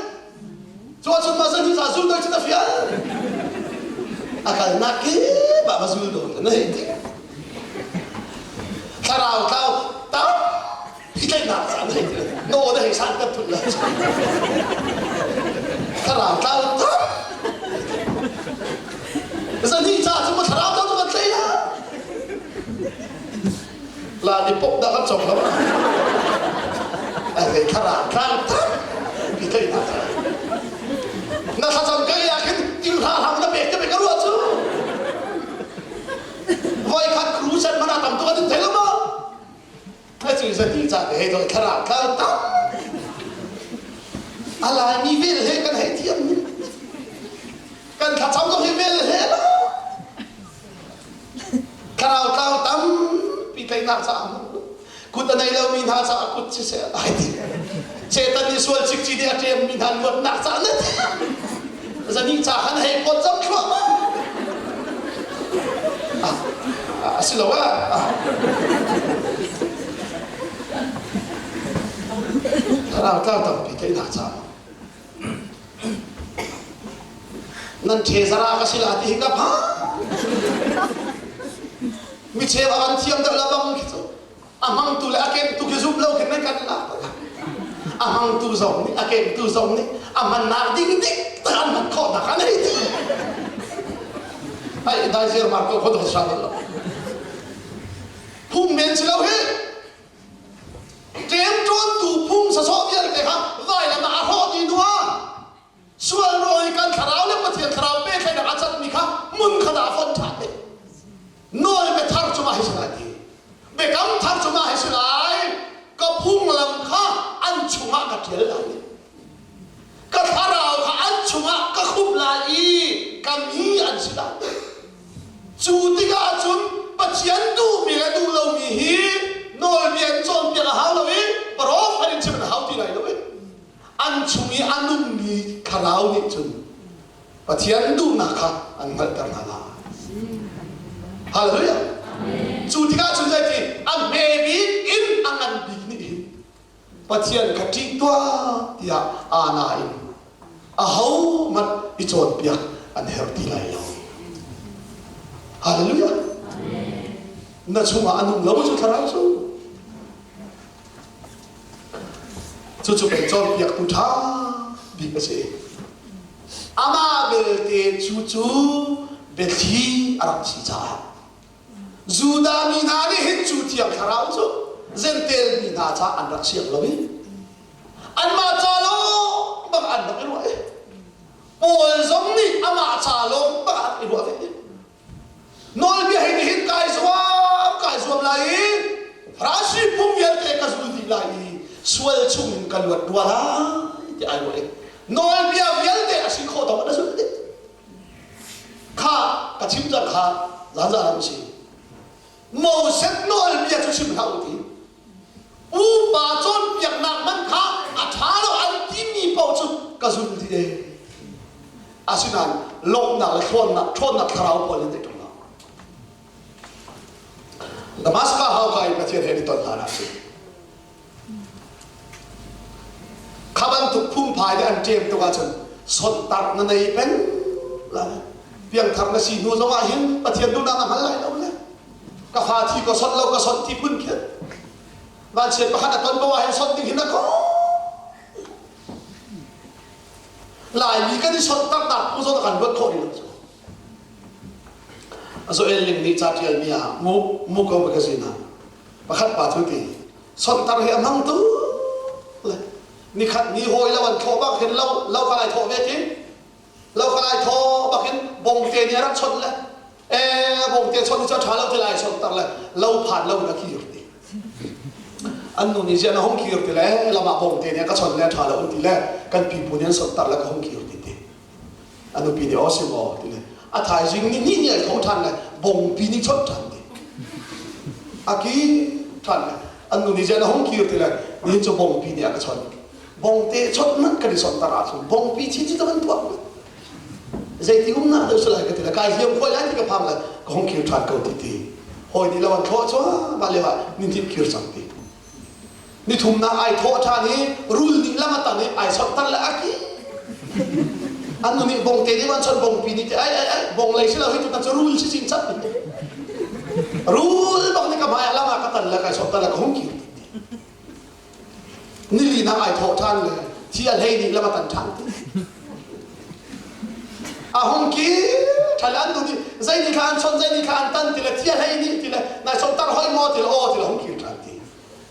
Cu ahcun mah zan hi zul doi cu na fial. A kalnak kip ah va zul dawn na hei ti. Thlarau tlau tam hi tlaihnak ca na hei ti. No na hei san kan thut la. Thlarau tlau tam. Zan hi ca cu ma thlarau tlau cu kan tlai la. La ni pop dah kan cong lo. Ai hei thlarau tlau tam hi tlaihnak ca. Na thlacam ka ya khin til hra hlang na pek te pe ka ruah cu. Voi khat crusade mana tam tuk an thei lo ma? Cu zati ca te hei doi thlarau thlar tam. A laimi vel he kan hei thiam ni. Kan thlacam zong hi vel he lo. Thlarau tlau tampi tlaihnak caah kut a nei lomi hna caah kut siseh ai ti. Satan nih sual cikci nih a ṭemmi hna luatnak caah na ti. Zani ca khan hei phawt zam thluahmah. A si lo ah. Thlarau tlau tampi tlaihnak caah Nan ṭhezara ka si la ti hi ka phan. Mi cheu a van thiam deuh la bang khi cu a hmangtu le a kengtu khi zum lo khin nan kan lak a hmangtu zong nih a kengtu zong nih a hmannak ding dik tak an hman khawh nak an hei ti ai dai zer mar ko kho sa lo phung men si lo hi Ṭemṭawntu phung sasawh vialte kha vailam ah a hrawh dih hnuah sual ruang i kan thlarau le Pathian thlarau pehtlaihnak a catmi kha hmun khat ah a fonh ṭhan dih. Nawl biathar cungah hi si lai ti. Biakam thar cungah hi si lai. Ka phunglam kha an chungah ka ṭial lai. Ka thlarau kha an chungah ka khumh lai i ka mi an si lai. Cu tikah cun Pathian duhmi le duh lomi hi nawlbia in cawnpiak a hau lo i profet in chim an hau ti lai lo i an chung i a nungmi thlarau nih cun Pathian duhnak kha an hngalhter hna lai. Hallelujah. Cu tikah cun zeiti a hme bik in a ngan bik nih hin Pathian kha ṭih tuah tiah aa in ahohmanh i cawnpiak an herh ti lai lo. Hallelujah. Na chungah a nung lo cu thlarau cu. Cucu pei cawnpiaktu ṭha bik a si. Amah belte cu cu biathli a rak si caah Judah mi hna nih hin cu thiang thlarau cu Jentail mi hna caah an rak siang lo i anmah ca lawng bang an rak i ruah i Paul zong nih amah ca lawng bang a rak i ruah ve. Nawlbia hi nihin kai zuam kai zuam lai i Farasi phung vialte ka zul dih lai i sual chungin ka luat rua lai ti ai ruah i nawlbia vialte a si khawh tawk in a zul dih. Kha ka chim cang kha zanzan an si. Moses nawlbia cu chim hlah u ti. Pupa cawnpiaknak man kha a ṭha lo an timi paoh cu ka zul dih e. Asinain lawmhnak le ṭhawnnak ṭhawnnak thlarau pawl in ṭung lo. Damascus hauka i Pathian he i ton hlan ah cun Kha bantuk phungphai nih an ṭem tuk ahcun sonhtarh na nei peng lai. Piangthar na si hnu zongah hin Pathian duhnak na hngal lai lo le. Ka fa thi ka sonh lo ka sonh ti phun khin. Vanchiat pakhat a ton poah hin sonh ding hin a ko. Laimi kan i sonhtarhnak phu zawn kan ruat khawh rih lo cu. Zoel Ling nih ca ṭialmi ah mu Muko magazine ah pakhat pa cu ti sonhtar hi a hmang tuk le nikhat ni hawi lo an thawh bak hin lo lo ka lai thawh ve ti lo ka lai thawh bak in bongte nih a rak chawnh le eh bongte chawnh cu a ṭha lo ti lai sonhtar le lo phan lo in a kir ti an nu nih ziah na hung kir ti le lamah bongte nih a ka chawnh le a ṭha lo ti le kan pipu nih an sonhtar le ka hung kir ti ti A nupi nih aw si maw ti le a thaizing ni ni ni ai tho ṭhan le bongpi nih chawnh ṭhan ti. A kir ṭhan le an nu nih ziah na hung kir ti le nihin cu bongpi nih a ka chawnh. Bongte chawnh hmanh kan i sonhter ahcun bongpi chin cu kan tuah. Zeiti umnak deuh si lai ka ti le kai hliam khuai lai ti ka phang le ka hung kir ṭhan ko ti ti. Hawi nih lo an thlawh cuahmah lio ah nihnih kir cang ti. Nithumnak ai thawh ṭhan i rul nih lam a tang i ai sonhter le a ki. An nu nih bongte nih van chon bongpi nih ti ai ai ai bong lei si lo hi tutan cu rul si cing chap ti. Rul bak nih ka hmai ah lam ah ka tan le kai sonhter le ka hung kir ti. Nili nak ai thawh ṭhan le thi a hlei nih lam a tan ṭhan ti. A hung kir ṭhan le an nu nih zei ni thla an chon zei ni thla an tan ti le thi a hlei nih ti le nai sonhter hoi maw ti le aw ti le hung kir ṭhan ti.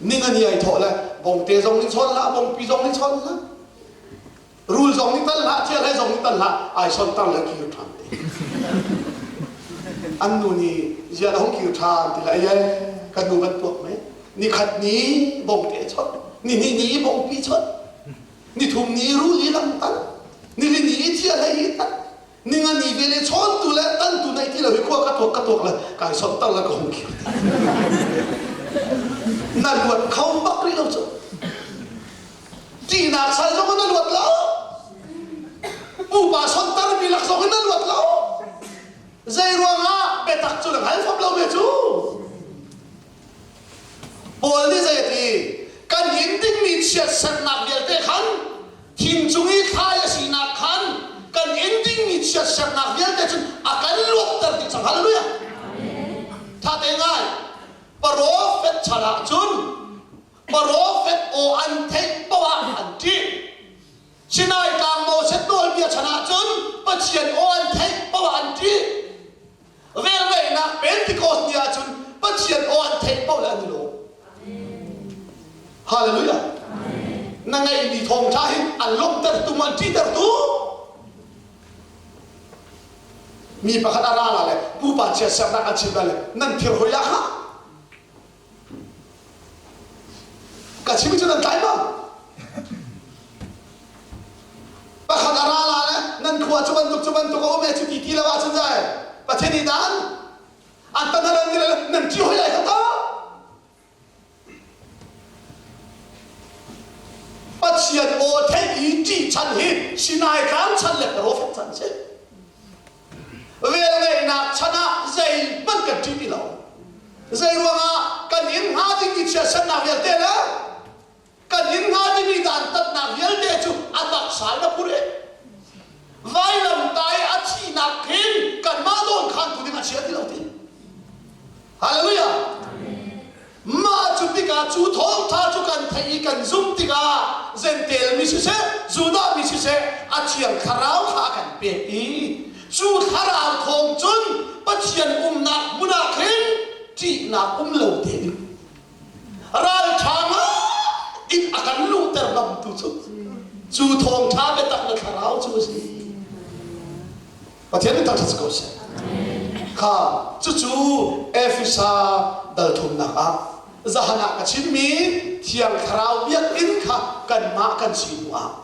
Ning a ni ai thawh le bongte zong nih chawn hlah bongpi zong nih chawn hlah rul zong nih tal hlah thialhei zong nih tal hlah ai sontar le kir ṭhan ti an nu nih zia na hung kir ṭhan ti le ai kan nu ban tuak me ni khat ni bongte chawt ni hnih ni bongpi chawt ni thum ni rul i lam tan ni li ni thialhei hi tan Ningani ve le chawntu le tantu nei ti lo hi khua ka tuak ka tuak le kai sontar le ka hung khir ti. Na luat kho bak rih lo cu. Ṭihnak sal zong in na luat lo. Pupa sontar mi lak zong in na luat lo. Zei ruangah biatak cu na hngal fom lo me cu. Paul nih zei a ti? Kan in dingmi chiatsernak vialte khan thing cung i thlai a sinak khan kan in dingmi chiatsernak vialte cun a kan luatter dih cang. Hallelujah! Tha te ngai. Profet chan ah cun profet aw an theih poah ah an ṭih. Sinai tlang Moses nawlbia chan ah cun Pathian aw an theih poah an ṭih. Velngeihnak Pentecost ni ahcun Pathian aw an theih paoh le an i lawm. Hallelujah. Na ngeihmi thawngṭha hi an lawmhtertu an ṭihtertu. Mi pakhat a ra la le pupa chiatsernak an chim la le nan thir hoi la kha. Ka chim cu nan tlai ma? Pakhat a ra la le nan khua cu bantuk cu bantuk a um e cu ti ti lo ahcun zai Pathian nih dan an tan halan ti le nan ṭi hoi lai kha ta. Pathian aw theih i ṭih chan hi Sinai tlang chan le profet chan si. Velngeihnak chan ah zeihmanh kan ṭih ti lo. Zei ruangah kan inn hnga dingmi chiatsernak vialte le kan inn hnga dingmi dantatnak vialte cu a taksa in a phur i vailamtai a thihnak khin kanmah dawn khantu ding a chia ti lo ti. Hallelujah! Mah cu tikah cu thawngṭha cu kan theih i kan zumh tikah Jentail mi siseh, Judah mi siseh a Thiang Thlarau kha a kan pek i cu Thlarau thawng cun Pathian umnak hmun ah khin ṭihnak um lo tein ralṭha ngai in a kan luhter ngamtu cu cu thawngṭha biatak na Thlarau cu a si. Pathian nih thangṭhat si ko seh. Kha cucu Efesa dal thumnak ah zahan ah ka chimmi Thiang Thlarau biakinn kha kanmah kan si hnu ah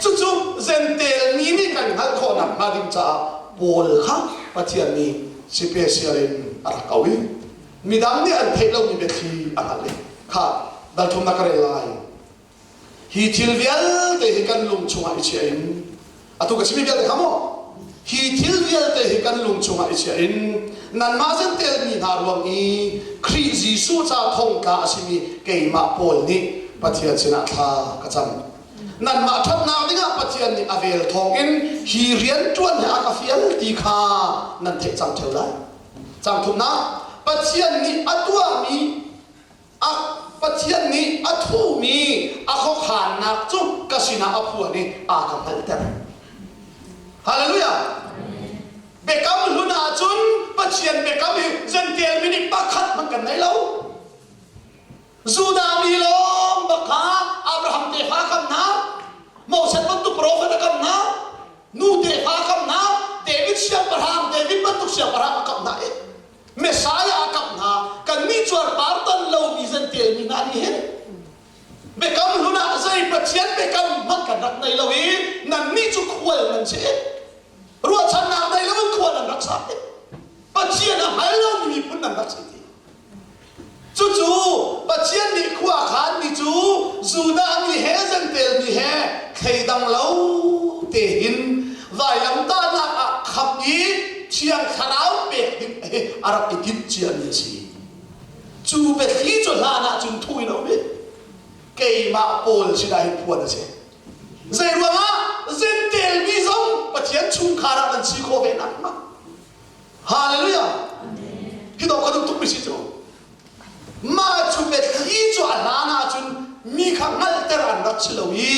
cucu Jentail mi nih kan hngalh khawhnak hnga ding caah Paul kha Pathian nih special in a rak auh i midang nih an theih lomi biathli a hngalh i kha dal thumnak ka rel lai. Hi thil vialte hi kan lung chungah i chiah in atu ka chimmi vialte kha mu hi thil vialte hi kan lung chungah i chiah in nanmah Jentail mi hna ruang i Khrih Jesuh ca thongtla a simi keimah Paul nih Pathian sinah thla ka cam. Nanmah ṭhatnak dingah Pathian nih a vel thawngin hi rian ṭuan hi a ka fial ti kha nan theih cang ṭheo lai. Cang thumnak Pathian nih a tuahmi A Pathian nih a thuhmi a khuakhannak cu ka sinah a phuan i a ka hngalhter. Hallelujah! Biakam hlun ahcun Pathian biakam hi Jentail mi nih pakhat hmanh kan nei lo. Judah mi lawng bak kha Abraham tefa kam hna, Moses bantuk profet a kam hna, nu tefa a kam hna, David siangpahrang, David bantuk siangpahrang a kam hna i Messiah a kamh hna kannih cuarpar ton lomi Jentail mi hna nih hin biakam hlun ah zei Pathian biakam hmanh kan rak nei lo i nannih cu khual nan si ruahchannak nei loin khua nan rak sa Pathian a hngal lomi miphun nan rak si ti. Cucu Pathian nih khua a khanmi cu Judah mi he Jentail mi he thleidang lo tein vailamtahnak ah khamh i Thiang Thlarau pek ding hi a rak i timh ciami a si. Cu biathli cu hlan ah cun thu in a um i keimah Paul sinah hin phuan a si. Zeiruangah Jentail mi zong Pathian chungkhar ah nan si khawh ve nakhnga. Hallelujah. Hi dawh ka duh tuk mi si cu. Mah cu biathli cu a hlan ahcun mi kha hngalhter an rak si lo i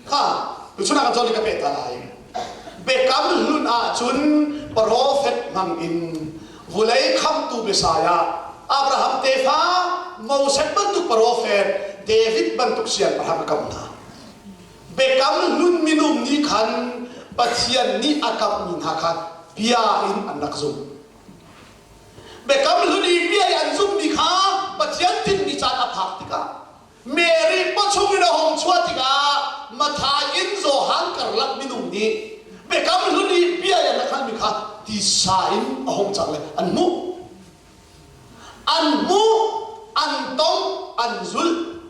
kha tuchun ah kan cawn i ka peh ta lai. Biakam hlun ahcun profet hmang in vulei khamtu Messiah Abraham tefa Moses bantuk profet David bantuk siangpahrang a kam hna. Biakam hlun minung nih khan Pathian nih a kamhmi hna kha bia in an rak zumh. Biakam hlun i bia i an zumhmi kha Pathian tinhmi caan a phak tikah Mary pawchung in a hung chuah tikah Matthai in Johan karlak minung nih Biakam hlun i bia i an rak halmi kha tisa in a hung cang le an hmuh. An hmuh, an tong, an zulh.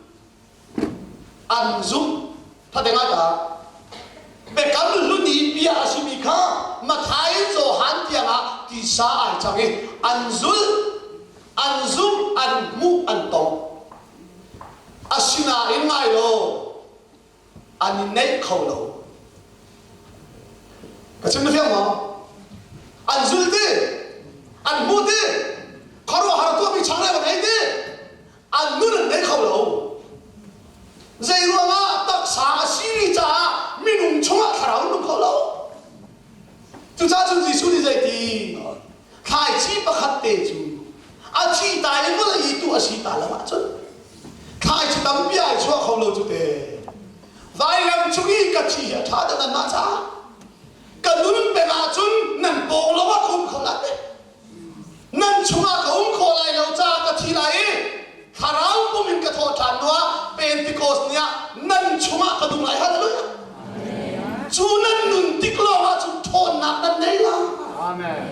An zumh. Thate ngai ta. Biakam hlun i bia a simi kha Matthai in Johan tiangah tisa ai cang i an zulh, an zumh, an hmuh, an tong. Asinain ngai law, an i neih kho lo. Ka chim na fiang maw? An zul ti, an hmu ti, khuaruahhar tuahmi changreu an ei ti, an nun an nei kho lo. Zei ruangah taksa a simi caah minung chungah thlarau an nung kho lo. Cucaah cun Jesuh nih zeiti thlaici pakhat te cu a thi ta i vawlei i tuh a si ta lo ahcun thlaici tampi ai chuah kho lo cu te. Vailam cung i ka thi hi a ṭha deuh nanmah caah ka nun peng ahcun nan pawng lo ah ka um kho lai. Nan chungah ka um khawh lai lo caah ka thi lai i thlarau pum in ka thawh ṭhan hnuah Pentecost ni ah nan chungah ka nung lai. Hallelujah! Cu nan nun tik lawngah cun ṭhawnnak nan nei lai. Amen.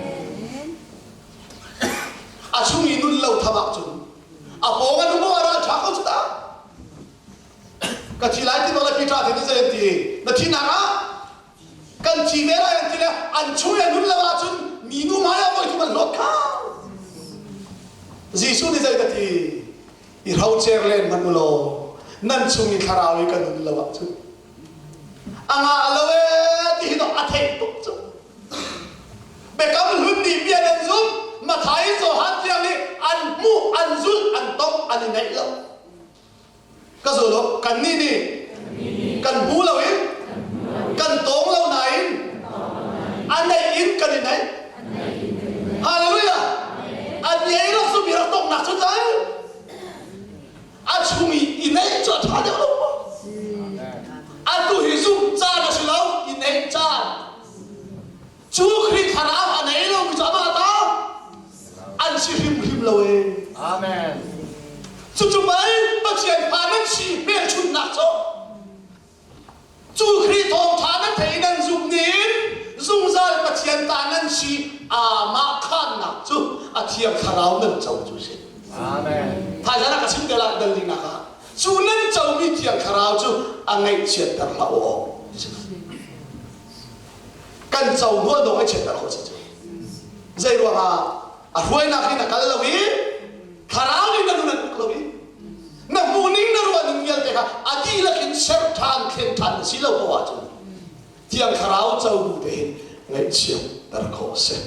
A chung i nun lo tham ahcun a pawng an um a ral ṭha ko cu ta. Ka thi lai ti bak le Peter te nih zei an ti? Na thihnak ah kan thi ve lai an ti le an chung i a nun lo ahcun minu hmai ah voi thum an hlawt kha Jesuh nih zei ka ti i hrocer len hmanh u law nan chung i thlarau i ka nun lo ahcun a ngah lo ee ti hi a theih tuk cu biakam hlun nih bia nan zum Mathai Johan tiang nih an hmuh an zulh an tong an i ngaih lo Ka zul u, kannih nih kan hmu lo in kan tawng lo nain a neih in kan i neih. Hallelujah! A nei rak zumi rak tongnak cu tlai a chung i i neih cu a ṭha deuh lo maw? Atu hi zumh caan a si lo, i neih caan. Cu Khrih thlarau a nei lomi cu amah ta an si hrimhrim lo ee. Amen. Cucu pei Pathian fa nan si hmelchunhnak cu cu Khrih thawngṭha nan thei nan zumh nin zungzal Pathian ta nan si amah khannak cu a thiang thlarau nan co cu si. Amen. Thaizan ah ka chim te lai dal dingnak ah cu nan comi thiang thlarau cu a ngaihchiatter hlah u awk. Kan co hnuah dawh ngaihchiatter khawh si cu. Zei ruangah a hruainak in a kal lo i thlarau nih na nun an uk lo i na hmuhning na ruahning vialte kha a dihlak in ser ṭhan thlen ṭhan na si lo poah ahcun thiang thlarau co bu te hin ngaihchiatter khawh a si.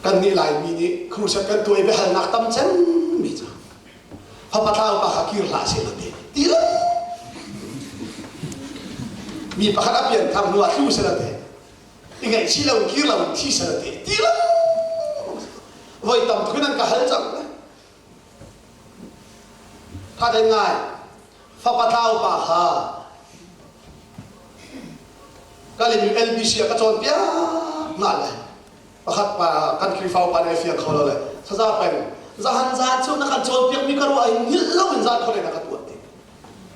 Kannih Laimi nih crusade kan tuah i biahalnak tam cemmi cu fapa tlau pa kha kir hlah seh ti ti lo mi pakhat a pianthar hnu ah tlu seh ti i ngaihchih lo kir lo thi seh ti ti lo voi tam tuk in an ka hal cang Tha den ngai fapa tlau pa kha kalim LBC ah ka cawnpiak hna le pakhat pa kan Khrihfa upa nih fiang kho lo le saza peng zahan zan cu na kan cawnpiak mi ka ruah in hngilh lo in zan kho le na ka tuah ti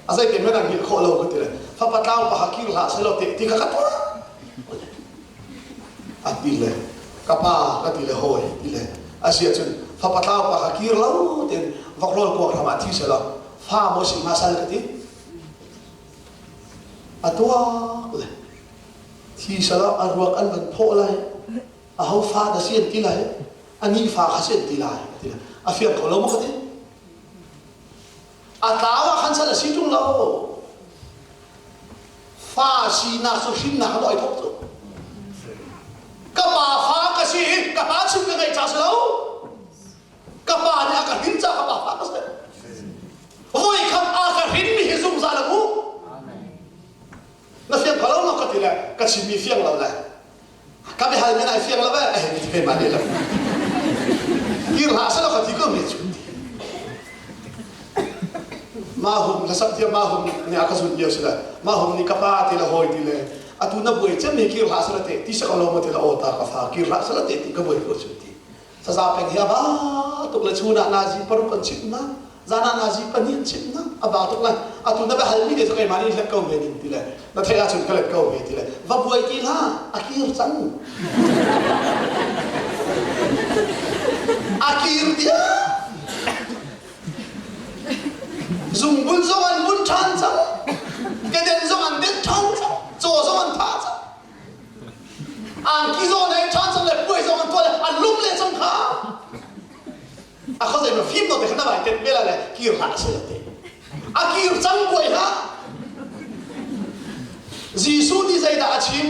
a zei te men hngilh khawh lo ka ti le fapa tlau pa kha kir hlah selaw te ti kha ka tuah a ti le. Ka pa ka ti le hawi ti le a si ahcun fapa tlau pa kha kir lo tein vok-rawl kuak ram ah thi selaw fa maw si hnga sal ka ti. A tuak le thi selaw a ruak an van phawh lai a ho fa dah si an ti lai a ni fa kha si an ti lai ti le a fiang kho lo maw ka ti. A tlau ah khan sal a si ṭung lo. Fa sinak cu hrinnak a doi thok cu. Ka pa fa ka si i ka pa chim ka ngeih ca si lo. Ka pa nih a ka hrin ca ka pa fa ka si. Voi khat a ka hrin mi hi zungzal a mu. Na fiang kho lo maw ka ti le ka chimmi fiang lo le. Ka biahal men ai fiang lo eh a hei ti ve ma ne lo. Kir hlah selaw ka ti ko me cu. Ma hum hlasak thiam ma hum nih a ka zun lio si le ma hum nih ka pa ti le hawi ti le atu na buai cem hi kir hlah selaw te ti sak lo ma ti le aw ta ka fa kir hlah selaw te ti ka buai ko cu ti. Saza peng hi a ba tuk le chun ah nazi paruk an chimh na zan ah nazi pahnih an chimh na a ba tuk le atu na biahal mi te cu keimah nih let ko ve ding ti le na theih ahcun ka let ko ve ti le va buai ti hlah a kir cang a kir tiah zungbun zong an bun ṭhan cang keden zong an det ṭhan cang caw zong an thah cang Angki zawn he ṭhan cang le puai zong an tuah le an lum le cang kha. A kho zei ma fim no te kha na vai tet bela le kir hlah se te. A kir cang buai hlah. Jesuh nih zeidah a chim?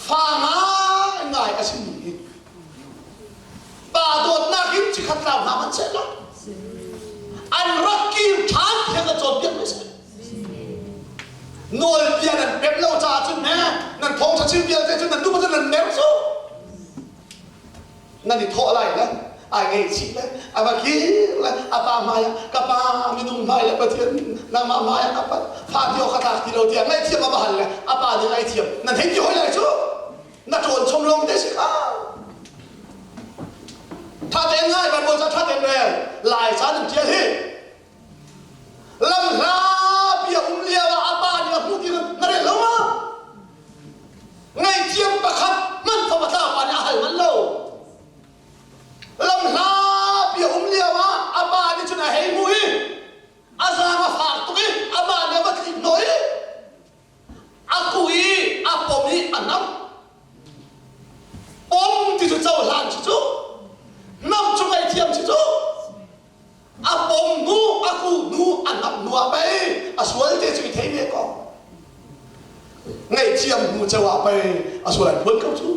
Fa ngai ngai a chim mi. Pa dawtnak in chikhat tlau hna hmanh seh law an rak kir ṭhan thiang a cawnpiak mi si. Nawlbia nan pek lo caah cun he nan thawngṭha chim vialte cu nan duh cun nan mer cu. Nan i thawh lai le ai ngaihchih le a va kir le a pa hmai ah ka pa minung hmai le Pathian nangmah hmai ah ka pat fa ti awk ka tlak ti lo tiah ngaihthiam a va hal le a pa nih ngaihthiam nan hei ti hoi lai cu. Na ṭawn chom lawng te si kha. Ṭha tein ngai Bible ca ṭha tein rel lai ca nan ṭial hi. Lamhla pi a um lio ah a pa nih a hmuh ti na rel lo ma? Ngaihthiam pakhat hmanh fapa tla pa nih a hal manh lo. Lamhla pi a um lio ah a pa nih cun a hei hmuh i a zaang a fak tuk i amah nih a va tlik hnawh i a kuh i a pom i a nam pom ti cu cohlan cu cu nam cu ngaihthiam cu cu a pom hnu a kuh hnu a nam hnu ah pei a sual te cu i thei ve ko ngaihthiam hnu ceu ah pei a sual ai phuan ko cu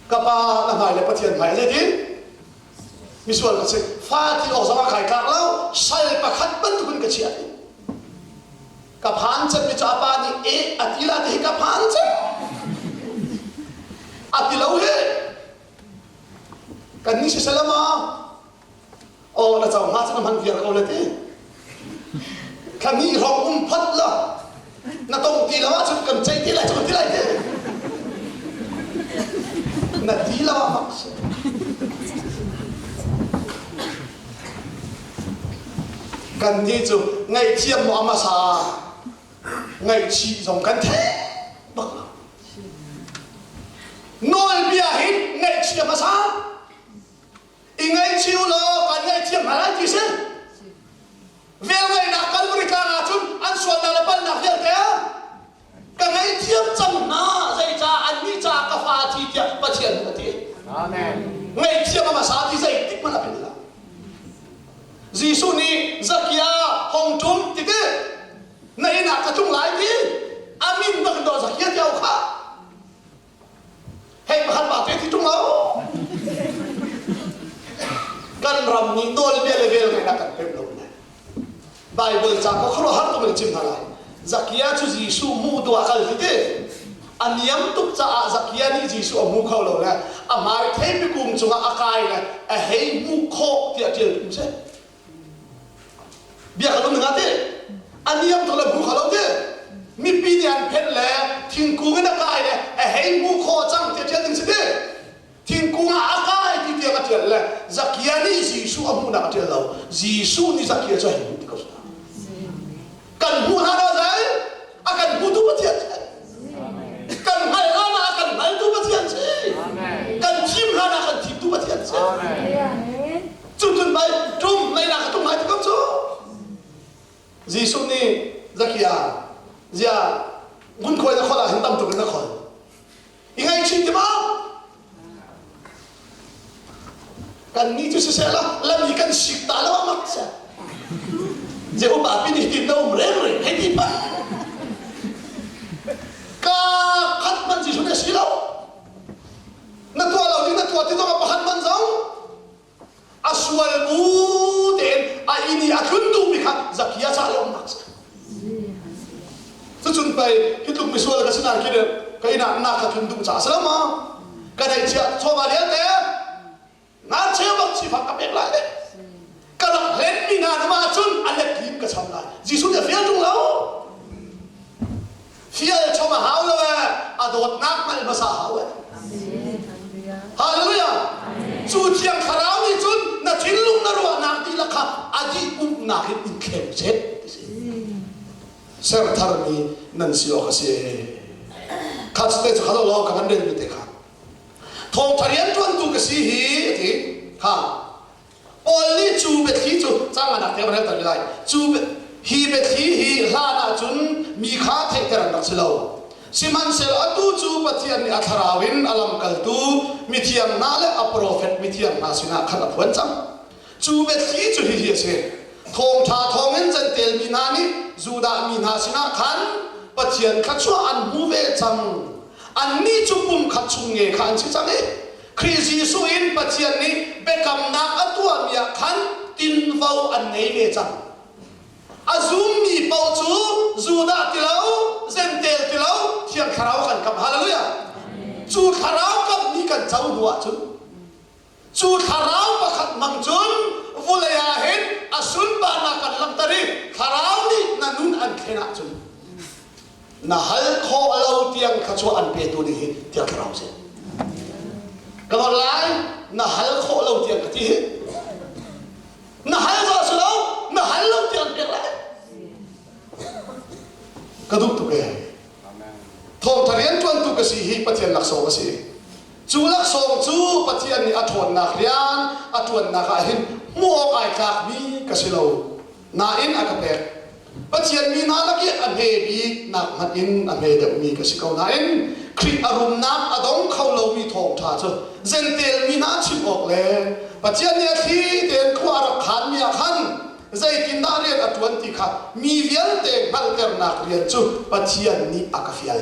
ka pa na hmai le Pathian hmai zeitin misual ka si fa ti awk zong ah kai tlak lo sal pakhat bantukin ka chiah ka phan cemmi cu a pa nih e a ti la ti hi ka phan cem a ti lo hi kan ni si salama aw na cau hnga cu na hman viar ko le ti thla ni hrawng um phot la na tong ti lo ahcun kan ceih ti lai cu ti lai ti na ti lo ah mak si Kan nih cu ngaihthiam maw a hmasa ngaihchih zong kan theih bak lo. Nawlbia hin ngaihchih a hmasa. I ngaihchih u law kan ngaihthiam hna lai ti si. Velngeihnak Kalvari tlang ahcun an sualnak le palhnak vialte ka ngaihthiam cang hna zeicah annih caah ka fa a thi tiah Pathian nih a ti. Amen. Ngaihthiam a hmasa ti zeitik hmanh a philh lo. Jesuh nih Zakia hong ṭum ti ti na inn ah ka tlung lai ti a min bak in dawh Zakia ti au kha hei pakhat pa te ti ṭung lo kan ram nih nawlbia le vel ngai kan pem lo ne Bible ca ko khuaruahhar tuk in chim hna lai Zakia cu Jesuh hmuh tu ah kal ti ti a niam tuk caah Zakia nih Jesuh a hmu kho lo le a hmai theipi kung cungah a kai le a hei hmuh khawh tiah ṭial tum si bia ka lung nga ti a niam tuk le hmu kho lo ti mipi nih an phenh le thingkung in a kai le a hei hmuh khawh cang tiah ṭial ding si ti thingkung ah a kai ti tiang a ṭial le Zakia nih Jesuh a hmuhnak a ṭial lo Jesuh nih Zakia cu a hei hmuh ti ko kan hmuh hna dah zei a kan hmutu Pathian si kan hngalh hlan ah a kan hngaltu Pathian si Amen. Zakia zia ngunkhuai na khol ah hin tam tuk in na khol. I ngaihchih ti ma? Kan ni cu siseh la lami kan sik ta lo amak sa. Je upa pi nih tin na um reng reng hei ti pa. Ka khat man Jesuh nih si lo. Na tuah lo ding na tuah ti zong a pakhat man zong a sual bu tein a inn i a tlun duhmi kha Zakia ca lawmnak si. Cucun pei hi tluk misual ka si nain khi ka inn ah na ka tlun duh caah si lo maw? Ka neihchiah chawva vialte ngan cheu bak sifak ka pek lai le ka rak hlenmi hna na mah cun a let lim ka cham lai. Jesuh nih a fial ṭung lo. Fial chom a hau lo ee, a dawtnak hngalh hmasa hau ee. Hallelujah! Cu thiang thlarau nih cun na thinlung na ruahnak dihlak kha a dih umnak in in thleng seh ti si. Ser tharmi nan si awk a si. Kha cu te cu kha lo ka van rel mi te kha. Thawngṭha rianṭuantu ka si hi a ti. Kha Paul nih cu biathli cu canganak te van rel lai. Cu hi biathli hi hlan ahcun mi kha theihter an rak si lo. Sihmanhsehlaw atu cu Pathian nih a thlarau in a lamkaltu mithiang hna le a profet mithiang hna sinah khan a phuan cang. Cu biathli cu hihi a si. Thawngṭha thawngin Jentail mi hna nih Judah mi hna sinah khan Pathian thluachuah an hmu ve cang. Annih cu pumkhat chung nge kha an si cang i Khrih Jesuh in Pathian nih biakamnak a tuahmi ah khan tinvo an ngei ve cang. A zummi paoh cu Judah ti lo, Jentail ti lo, Thiang Thlarau kan kamh. Hallelujah! Cu Thlarau kamhmi kan co hnu ahcun cu Thlarau pakhat hmang cun vulei ah hin a sunparnak kan langhter i Thlarau nih na nun an thlen ahcun na hal khawh lo tiang thluachuah an petu ding hi Thiang Thlarau si. Ka nolh lai, na hal khawh lo tiang ka ti hi. Na hal zawh si lo, na hal lo tiang pek lai. Ka duh tuk ee. Thawngtha rianṭuantu ka si hi Pathian laksawng a si. Cu laksawng cu Pathian nih a ṭhawnnak rian a ṭuannak ah hin hmuh awk ai tlakmi ka si lo. Nain a ka pek. Pathian mi hna lak i a hme bik nak hmanh in a hme deuhmi ka si ko nain Khrih a rumnak a dong kho lomi thawngṭha cu Jentail mi hna chim awk le Pathian nih a thli tein khua a rak khanmi ah khan zeitindah rian a ṭuan ti kha mi vialte hngalhternak rian cu Pathian nih a ka fial.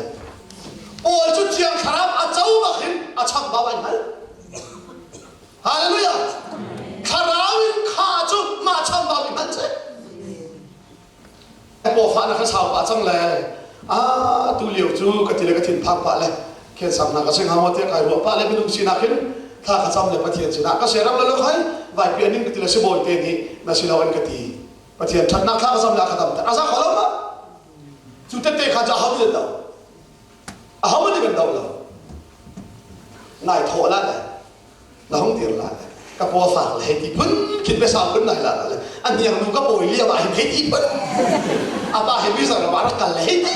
Paul cu Thiang Thlarau a co bak hin a chambau ai hngal. Hallelujah! Thlarau in kha cu mah chambau i hman si. Pawfah na ka sau pah cang le a tu lio cu ka ti le ka thin phang pah le khen sam na ka sing hamo tiah kai ruah pah le minung sinak hin thla ka cam le Pathian sinah ka seram le lo khai vai pi aning ka ti le sibawi te nih na si lo an ka ti Pathian thatnak thla ka cam le ka dam a za kho lo ma cu tette kha ca ho nih do a ho nih kan do lo nai thawh la le na hung dir la le ka paw fak le hei ti phun khin be sau phun nai la le a hniang nu ka pawi lia ba hin hei ti phun a pa he mi zong ba rak kal le hei ti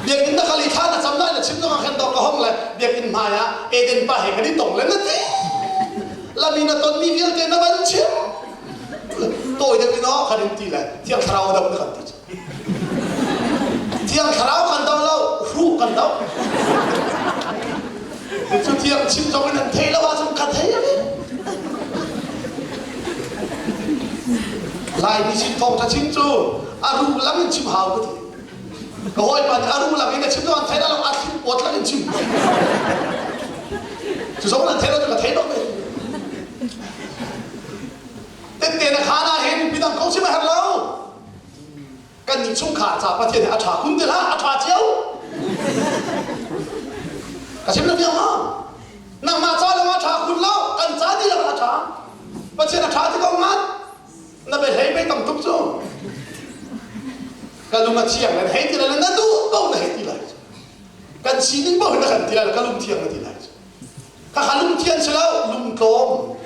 biakinn na kal i thla na cam lai na chim zong ah khan dawk ka hong le biakinn hmai ah Eden pa he kan i tong le na ti lami na ton mi vialte na van chim tawi deuh in aw kan in ti le thiang thlarau do na kan ti Thiang Thlarau kan do lo, hruh kan do. Cu thiang chim zong in an thei lo ahcun ka thei a Laimi sin thawngṭha chim cu a ruh lang in chim hau ka ti. Ka hawipa nih a ruh lang in a chim zong an thei lo, a thil pawt lang in chim. Cu zong an thei lo cu ka thei bak ve. Tette na khaan ah hin midang kong chim a herh lo. Kan nih chungkhar ca Pathian hi a ṭha khun ti hlah, a ṭha cio. Ka chim na fiang ma? Nangmah ca lawng a ṭha khun lo, kan ca dihlak a ṭha. Pathian a ṭha ti ko ngat. Na be hlei mei tam tuk cu. Ka lung a thiang le hei ti lai na duh ko na hei ti lai. Kan sining paoh na kan ti lai, ka lung thiang na ti lai. Khakha lungthian si lo, lungtlawm.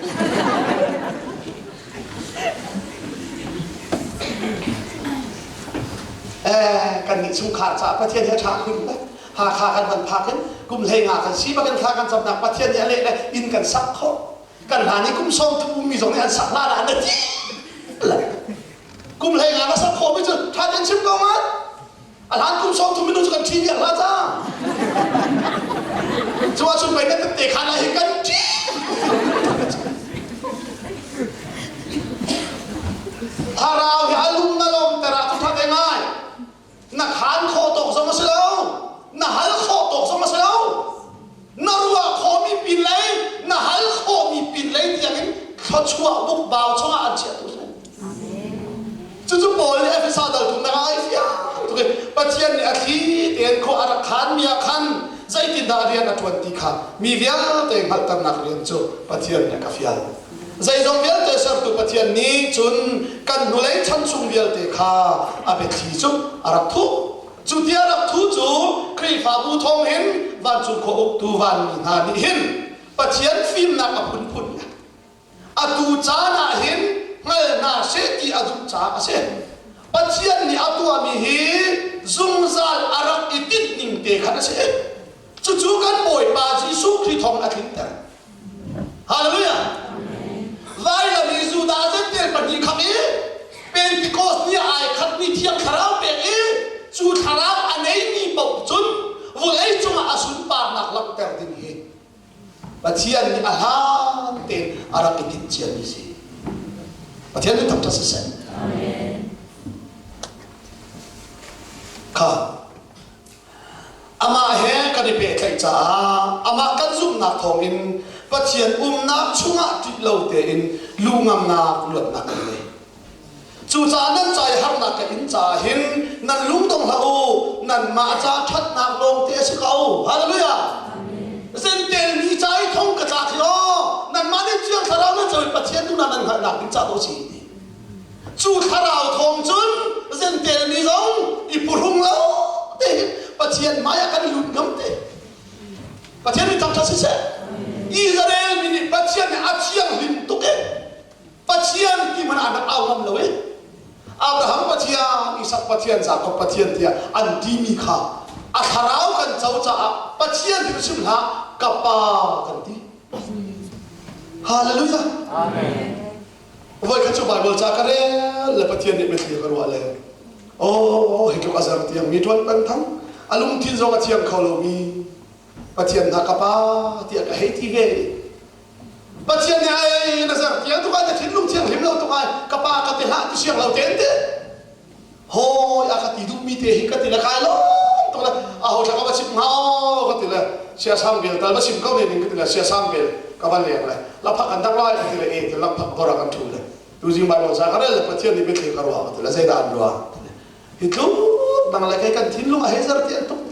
Eh, kan nih chungkhar caah Pathian hi a ṭha khun le Hakha kan van phak in kum hlei nga kan si bakin thla kan camnak Pathian nih a leh le inn kan sak khawh. Kan hlan i kum sawm thum ummi zong nih an sak hlan ah na ti. Kum hlei nga na sak khawhmi cu ṭha tein chim ko ngat. A hlan kum 30 minung cu kan ṭhi viar hlah ca. Cu ahcun pei na tette khan ah hi kan ṭi. Thlarau hi a lung na lawmter ah cu ṭha te ngai. Na khaan khawh tawk zong a si lo. Na hal khawh tawk zong a si lo. Na ruah khawhmi pin lei, na hal khawhmi pin lei tiangin thluachuah bukbau chungah an chiah tu si. Cucu Paul nih Efesa dal thumnak ah ai fiang tuk i Pathian nih a thli tein khua a rak khanmi ah khan zeitindah rian a ṭuan ti kha mi vialte hngalhternak rian cu Pathian nih a ka fial. Zeizong vialte sertu Pathian nih cun kan hnulei chan chung vialte kha a biathli cu a rak thuh. Cu ti a rak thuh cu Khrihfabu thawng hin vancung khua uktu vanmi hna nih hin Pathian fimnak a phunphun Atu caan ah hin hngal hna seh ti a duh caah a si. Pathian nih a tuahmi hi zungzal a rak i tinh ning te khan a si. Cucu kan Bawipa Jesuh Khrih thawng a tlinter. Hallelujah! Vailam i Judah zentel pahnih kham i Pentecost ni ai khat ni thiang thlarau pek i cu thlarau a neimi paoh cun vawlei cungah a sunparnak langhter ding hi Pathian nih a hlan tein a rak i tinh ciami si. Pathian nih thangṭhat siseh. Kha amah he kan i pehtlaih caah amah kan zumhnak thawngin Pathian umnak chungah ṭih lo tein luh ngamnak luatnak kan ngei. Cucaah nan ca i harnak ka in caah hin nan lung dong hlah u, nanmah ca ṭhatnak lawngte a si ko. Hallelujah! Zentel mi ca i thong ka tlak hi aw, nanmah nih Thiang Thlarau nan co i Pathian duhnak nan hngalhnak ding ca to si ti. Cu thlarau thawng cun zentel mi zong i phuhrung lo te hin Pathian hmai ah kan lut ngam te. Pathian nih thangṭhat siseh. Israel mi nih Pathian nih a thianghlim tuk i Pathian ti hmanh ah an au ngam lo i Abraham Pathian, Isak Pathian, Jakob Pathian tiah an timi kha a thlarau kan co caah Pathian ti chim hlah ka pa kan ti. Hallelujah. Amen. Voi khat cu Bible ca ka rel le Pathian nih biathli ka ruah le oh hi tluk a zer tiang mi tuan peng thang a lungthin zong a thiang kho lomi Pathian hna ka pa tiah ka hei ti ve Pathian nih ai na zer tiang tuk ai na thinlung thianghlim lo tuk ai ka pa ka ti hlah ti siang lo ten ti hawi a ka ti duhmi te hi ka ti le kai lawm tuk le a ho thla ka va chim hnga aw ka ti le sia sang bel tal va chim ko ne ning ka ti le sia sang bel ka van leng le laphak kan dak lai ka ti le e ti laphak bora kan thu le tuzing Bible ca ka rel le Pathian nih biathli ka ruah ka ti le zeidah an ruah hi tluk nang le kei kan thinlung a hei zer ti an tuk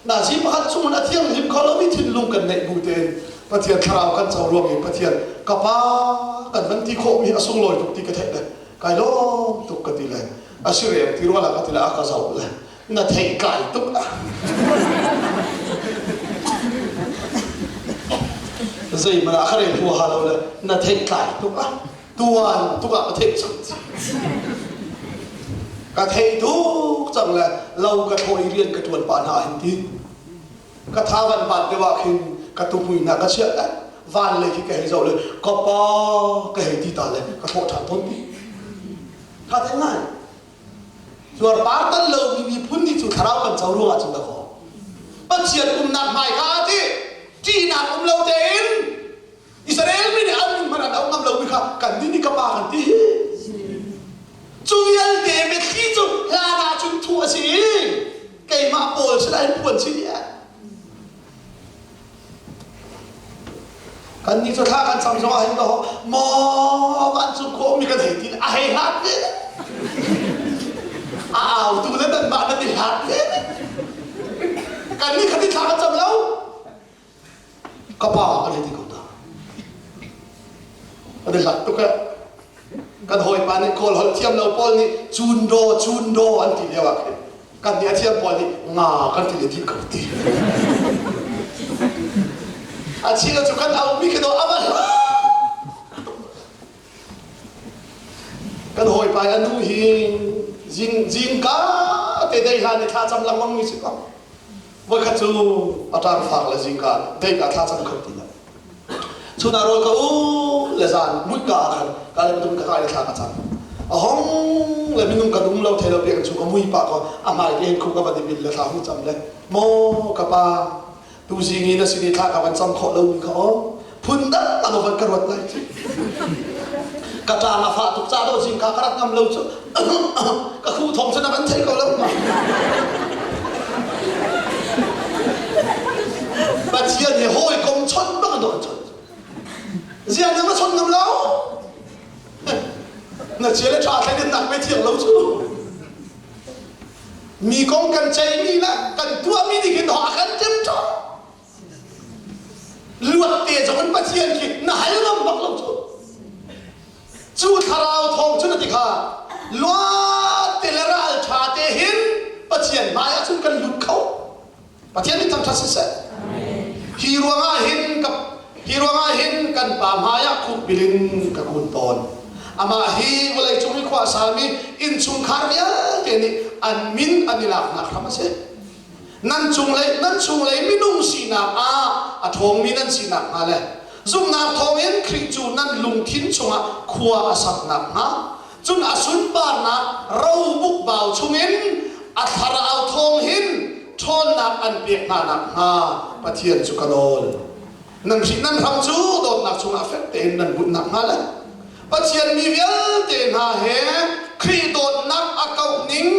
Nazi pakhat chungin a thianghlim kho lomi thinlung kan neih bu tein Pathian thlarau kan co ruang i Pathian ka pa kan van ti khawhmi a sunglawi tuk ti ka theih le kai lawm tuk ka ti le a si reng ti rual ah ka ti le a ka zoh le na theih tlai tuk ah zeihmanh ah ka rel huaha lo le na theih tlai tuk ah tuan tuk ah ka theih cang ka thei tuk cang le lo ka thlawh i rian ka ṭuan pah hna hin ti ka tha van pat deuh ah khin ka tuhmui hna ka chiah le van lei khi ka hei zoh le ka pa ka hei ti ta le ka thlawh ṭhan tawn ti tha te ngai Cuarpar tan lomi miphun nih cu thlarau kan co ruangah cun dakaw Pathian umnak hmaika ah ti ṭihnak um lo tein Israel mi nih an min hmanh an auh ngam lomi kha kan nih nih ka pa kan ti. Cu vialte biathli cu hlan ah cun thuh a si i keimah Paul sinah in phuan si dih. Kan nih cu thla kan cam zongah hin daw maw vancung khua ummi kan hei ti a hei hlat ve. A au tu le nanmah nan i hlat ve. Kan nih kha ti thla kan cam lo. Ka pa kan hei ti ko ta. An i hlat tuk eh. Kan hawipa nih Kawl holh thiam lo pawl nih cun daw cun daw an ti lio ah khin kan nih a thiam pawl nih nga kan ti le dih ko ti. A chil cu kan aumi khi daw ama hlat Kan hawipa a nu hi zing zingka te dei hlan i thla cam lengmang mi si ko. Voikhat cu a ṭang fak le zingka deika thla cam kho ti lo. Chun ah rawl ka u le zan mutka ah khan ka le tum ka kai le thla ka cam. A hong le minung kan um lo thei lo piang chung a mui pa ko a hmai te hin khu ka van i bil le thla hung cam le maw ka pa tuzing i na sin i thla ka van cam khawh lo mi kha aw phun dang ano van ka ruat lai cu ka tlang a fah tuk ca do zing ka ka rak ngam lo cu ka khuh thong cu na van thei ko lo ma Pathian hi hawikom chawnh bak an chawnh ziang na chawnh ngam lo na chia le ṭha thleidan nak pe thiang lo cu mi kong kan ceihmi le kan tuahmi nih hin a kan ṭem ṭhawng luat te zong in Pathian khi na hal ngam bak lo cu cu thlarau thawng cu na ti kha luat te le ral ṭha te hin Pathian hmai ah cun kan lut kho Pathian nih thangṭhat siseh. Hi ruangah hin ka hi ruangah hin kan pa hmaiah khukbil in ka kun tawn. Amah hi vawleicung i khua a sami innchungkhar vialte nih an min an i laknak hram a si. Nan cunglei nan chunglei minung sinak ah a ṭhawngmi nan sinak hnga le zumhnak thawngin Khrih cu nan lungthin chungah khua a sak nakhnga cun a sunparnak robuk bau chungin a thlarau thawng hin ṭhawnnak an pek hna nakhnga Pathian cu ka nawl. Nan hri nan hram cu dawtnak chungah fek tein nan bunh nakhnga le Pathian mi vialte hna he Khrih dawtnak a kauh ning,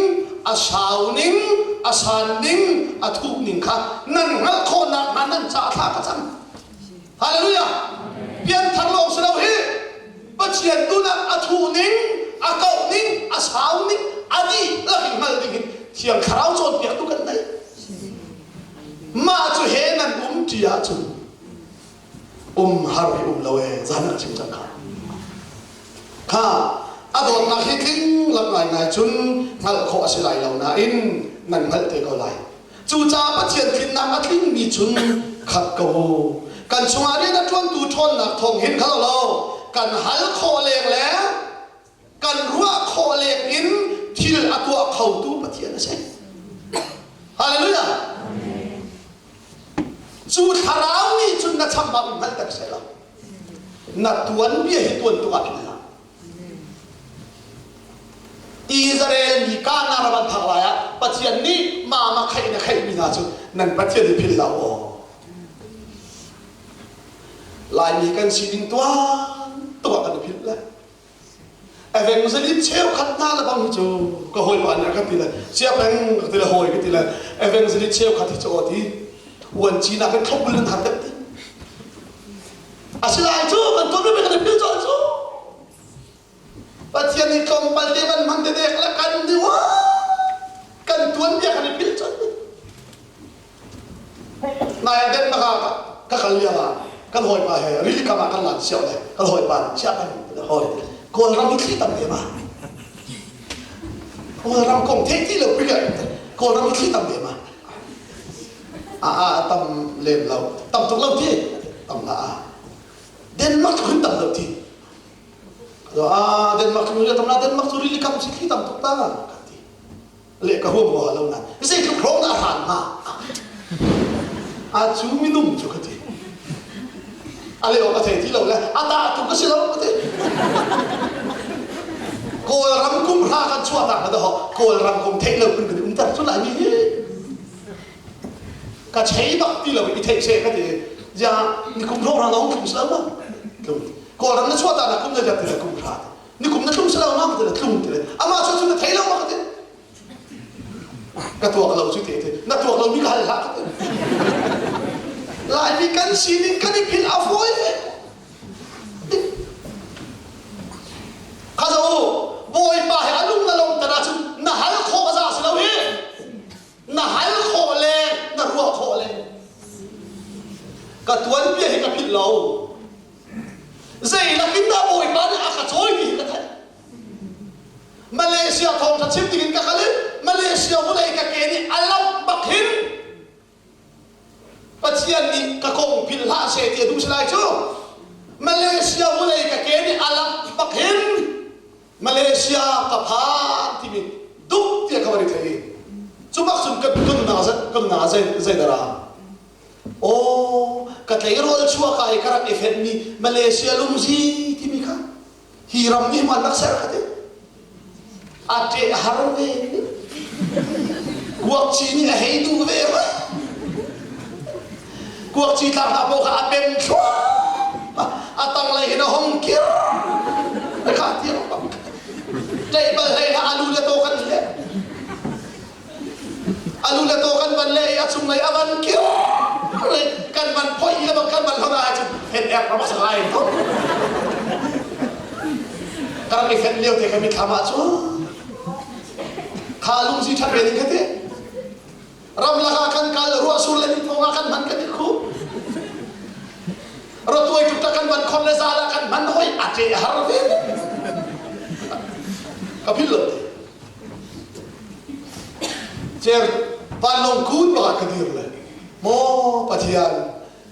a sau ning, a san ning, a thuh ning kha nan hngalh khawh nakhnga nan caah thla ka cam. Hallelujah! Pianthar lawng si lo hi Pathian duhnak a thuh ning, a kauh ning, a sau ning, a dihlak in hngal ding in Thiang Thlarau cawnpiaktu kan nei. Mah cu he nan um ṭi ahcun um har hi um lo ee zan ah chim cang kha. Kha a dawtnak hi tling lak ngaingai cun hngalh khawh a si lai lo nain nan hngalh te ko lai. Cucaah Pathian tlinnak a tlingmi cun khat ko u. Kan chungah rian a ṭuantu ṭhawnnak thawng hin kha lo kan hal khawh leng le kan ruah khawh leng in thil a tuah khotu Pathian a si. Hallelujah! Cu thlarau nih cun na chambau in hngalhter seh law na tuanbia hi tuan tuk ah philh hlah. Israel mi Kanaan ram an phak lai ah Pathian nih mama khaih in a khaihmi hna cu nan Pathian hi philh hlah u aw. Laimi kan sining tuan tuk ah kan i philh le. Evangelist cheukhat hna le bang hi cu ka hawipa nih a ka ti le sia peng ka ti le hawi ka ti le evangelist cheukhat hi cu aw ti uanci nak in thlopbul an har deuh ti. Asinain cu kan tuan kan i philh colh cu. Pathian nih tlawmpal te van hman te dek le kan ni wa kan tuan bia kan i philh colh. Nai ah Denmark ah ka kal lio ah kan hawipa he rili kam ah kan lan siau le kan hawipa nih chia kan hawi Kawlram hi thli tam ve ma Kawlram kong thei ti lo pik Kawlram hi thli tam ve ma a a tam lem lo tam tuk lo ti tam la a Denmark kun tam lo ti a Denmark cu tam la Denmark cu rili kam si thli tam tuk ta ka ti le ka huam ho lo na zeitluk hrawng dah hran hnga a cu minung cu ka ti a le awk a thei ti lo le a ta tu ka si lo ka ti Kawlram kum hra kan chuah tak na ho Kawlram kum theih lo kun kan um tar cu lai mi hi ka chei bak ti lo i theih se ka ti ja ni kum hro ra long tlung slo ma tlung Kawlram na chuah ta na kum na jat ti le kum hra ni kum na tlung slo ma ka ti le tlung ti le ama chu chu na thei lo ma ka ti Ka tuak lo cu te te na tuak lo mi ka hal hlah ka ti. Laimi kan sining kan i philh a fawi ve. Kha zo Bawipa he a lung na lawmter ahcun na hal khawh a za si lo hi. Na hal khawh le na ruah khawh le. Ka tuanbia hi ka philh lo. Zei lakin dah Bawipa nih a ka cawi ti hi ka theih. Malaysia thawngṭha chim dingin ka kal i Malaysia vawlei ka ke nih a lamh bak hin Pathian nih ka kong philh hlah seh ti a duh si lai cu. Malaysia vawlei ka ke nih a lamh bak hin Malaysia ka phan timi duk tiah ka van i thei. Cu bak cun kan kan na kan na zei zei dara. Aw ka tleirawl chuah ka i ka rak i fenhmi Malaysia lungzi timi kha hi ram nih hman rak ser ka ti. A ṭeh har ve. Kuakci nih a hei duh ve hoi. Kuakci tlak hna paoh kha a pem thluahmah. A tanglei hin a hung kir. Kha tiang bang. Ṭeih bal hlei hlah a lu le taw kan hleh. A lu le taw kan van le i a chunglei a van kir. Kan van phoih i le bang kan van hlon ahcun hen ek ram a sa lai to. Ka rak i fenh lio te kha mithlam ah cun kha lungsi ṭhat ve ding kha ti. Ramlak ah kan kal ruahsur le nithawng ah kan hman kan i khup. Rotuai tuk ta kan van khon le zal ah kan hman hoi a ṭe a har ve. Ka philh lo te. Cer vanlawng kun bak ah ka dir le maw Pathian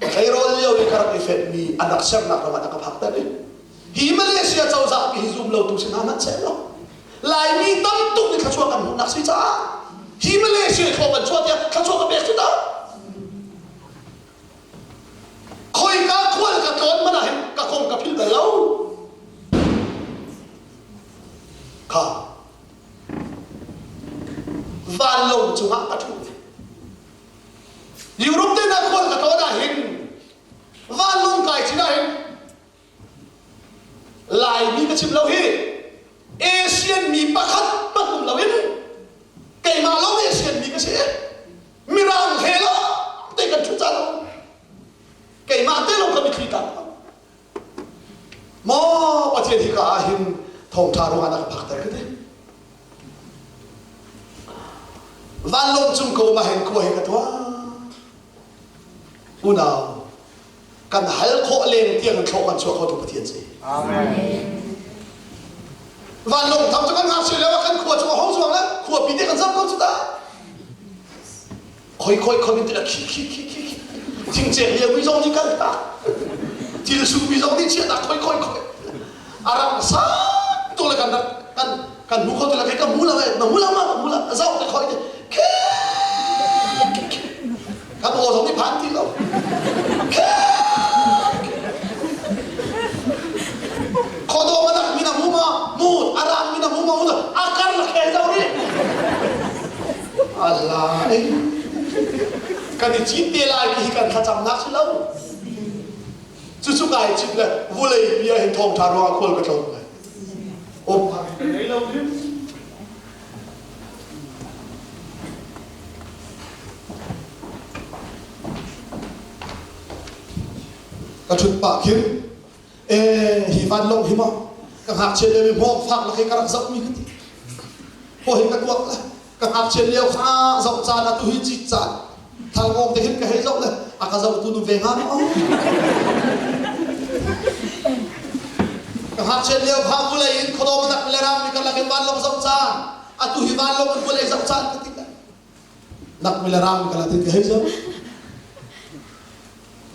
tleirawl lio i ka rak i fenhmi an rak sernak ram ah na ka phak ter i hi Malaysia cozah hi zum lo tu si hna hmanh seh law Laimi tam tuk nih thluachuah kan hmuhnak si caah hi Malaysia thlaw kan chuah tiah thluachuah ka pek cu ta khoika khual ka tlawn man ah hin ka kong ka philh bal lo kha vanlawng cungah ka ṭhu Europe te na khual ka tlawn ah hin vanlawng kai chin ah hin Laimi ka chim lo hi Asian mi pakhat hmanh um loin keimah lawng Asian mi ka si. Mirang he lawng te kan ṭhu cang. Keimah te lawng ka mitthli tla. Maw Pathian hi ka ah hin thawngṭha ruangah na ka phakter ka ti. Vanlawng cung ko ma hin khua hi ka tuah. Unau, kan hal khawh leng tiang in thlawh kan chuah khotu Pathian si. Amen. Vanlawng tham cu kan ngakchia lio ah kan khua cu a hong zuang le khuapi te kan zam ko cu ta. Khoi khoi khoi min ti khi khi khi khi khi thingcek lio mi zong nih kan tak. Thil su mi zong nih chia tak khoi khoi khoi. A rak sa tu le kan kan kan hmu kho tu le ka mu la na mu la ma mu la zau te khoi te khe Kan aw zong nih phan ti lo. Khodom anak mina mu ma mu arang mina mu ma mu akar la khel zau ri. Allah eh. Kan i cit te lai ti hi kan thlacam nak si lo. Cucu kai cit le vulei bia hin thawngtha ruangah khual ka tlawm lai. Om kan ngei lo hrim. Ka ṭhut pah khin ee hi vanlawng hi maw ka ngakchia lio i hmawng fak lak hi ka rak zohmi ka ti. Haw hi ka tuak le ka ngakchia lio kha zoh caan ah tuhi cit caan thalngawng te hin ka hei zoh le a ka zohtu nu ve hnga maw? Ka ngakchia lio kha vulei in khuadawm nak le ram mi karlak in vanlawng zoh caan atu hi vanlawng in vulei zoh caan ka ti nak mi le ram ka la tin ka hei zoh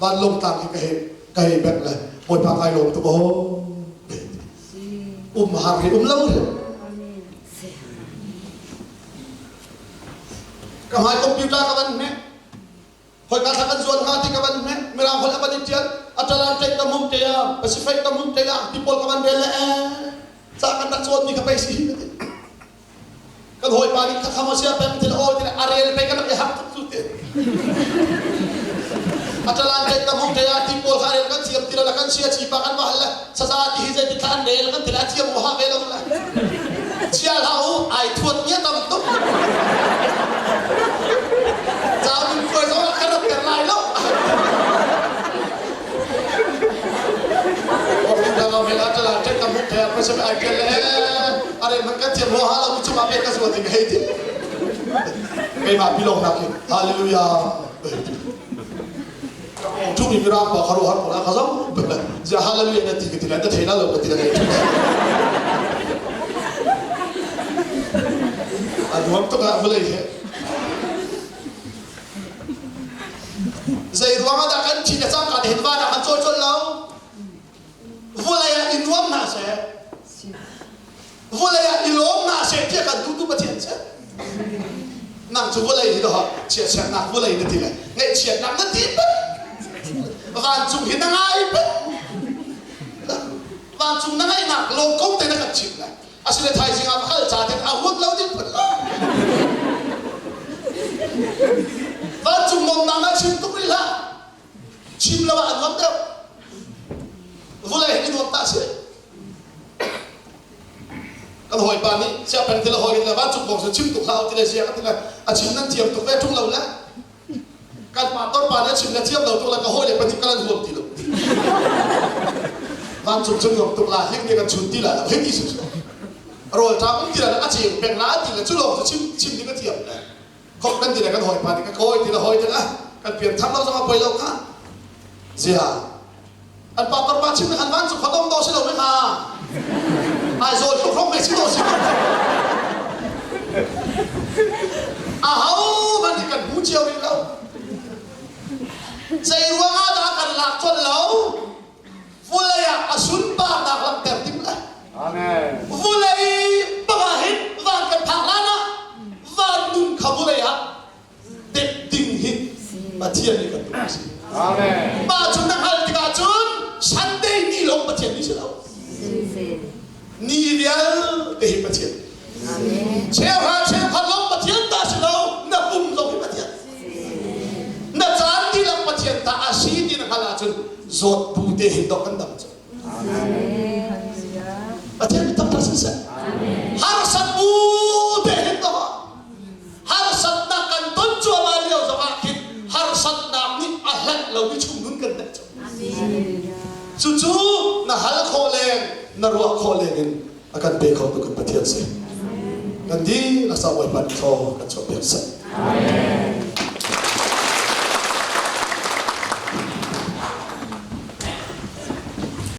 vanlawng tlang hi ka hei ka hei bek le bawipa kai lawm tuk aw um har hi um lo hi ka hmai computer ka van hme Khoika thla kan zuan hnga ti ka van hme Mirang holh a van i ṭial Atlantic ka hmuh te ah Pacific ka hmuh te ah ti pawl ka van rel le eh ca kan rak cawn mi kha pei si hi ka ti kan hawipa nih kha kham sia peng til aw til a rel pei kan rak i hak tuk cu ti Atlantic ka hmuh te ah ti pawl kha rel kan thiam ti la kan chia chi pa kan va hal le saza ti hi zei ti thla an rel kan ti la thiam u ha ve lo la chia hlah u ai thuat mi a tam tuk Caan khuai zong ah kan rak ter lai lo. Keimah pilong nak hin hallelujah Ṭhu mi mirang pa kharu har ko na kha zong zia hallelujah na ti ka ti lai na thei na lo ka ti lai a nuam tuk ah vawlei he zei ruang ah dah kan thi le cangka te hin van ah kan cawl cawl lo vawlei ah i nuam hna seh vawlei ah i lawm hna seh tiah kan duhtu Pathian si nang cu vawlei hi doh chiatsernak vawlei na ti le ngaihchiatnak na ti pek vancung hi na ngai pek vancung na ngaihnak lawm ko te na kan chimh le. Asile thaizing ah kal ca ten a huat lo ding phun lo. Vancung nuamnak na chim tuk rih hlah. Chim lo ah a nuam deuh. Vulei hi nuam ta si. Kan hawipa nih siapeng til a hawi le vancung kong cu chim tuk hlah ti le sia ti le a chim nan thiam tuk ve ṭung lo le kan pastor pa nih a chim le thiam lo tuk le ka hawi le pahnih kan huam ti lo. Vancung cu nuam tuk la hing nih kan chun ti la lo hei ti su rawl ṭam um ti la a ceu peng la ti le cu lawng cu chim chim ding a thiam le khop kan ti le kan hawipa nih ka kawi ti le hawi ti le kan pian thar lo zong a poi lo kha zia an pastor pa chim khan van cu khodom do si lo me kha Aizawl tluk rom me si do si a ho man nih kan hmu cio rih lo zei ruang ah dah kan lak colh lo vulei ah a sunparnak langhter tim le Amen. vulei bangah hin van kan phak lan ah van nun kha vulei ah dep ding hi Pathian nih kan duh a si. Amen. Mah cu na hngalh tikah cun Sunday ni lawng Pathian ni si lo. Ni vialte hi Pathian. Cheuhra cheukhat lawng Pathian ta si lo, na pum zong hi Pathian. Na caan dihlak Pathian ta a si ti na hngalh ahcun zawt bu te hin dok kan dam cu. Pathian mi taktak siseh. Harsat bu te hin dok harsatnak kan ton cuahmah lio zongah khin harsatnak nih a hlanh lomi chung nun kan neih cu. Cucu na hal khawh leng, na ruah khawh leng in a kan pe kho tu kan Pathian si. Kan dihlak sa Bawipa nih thaw kan chuah piak seh. Amen.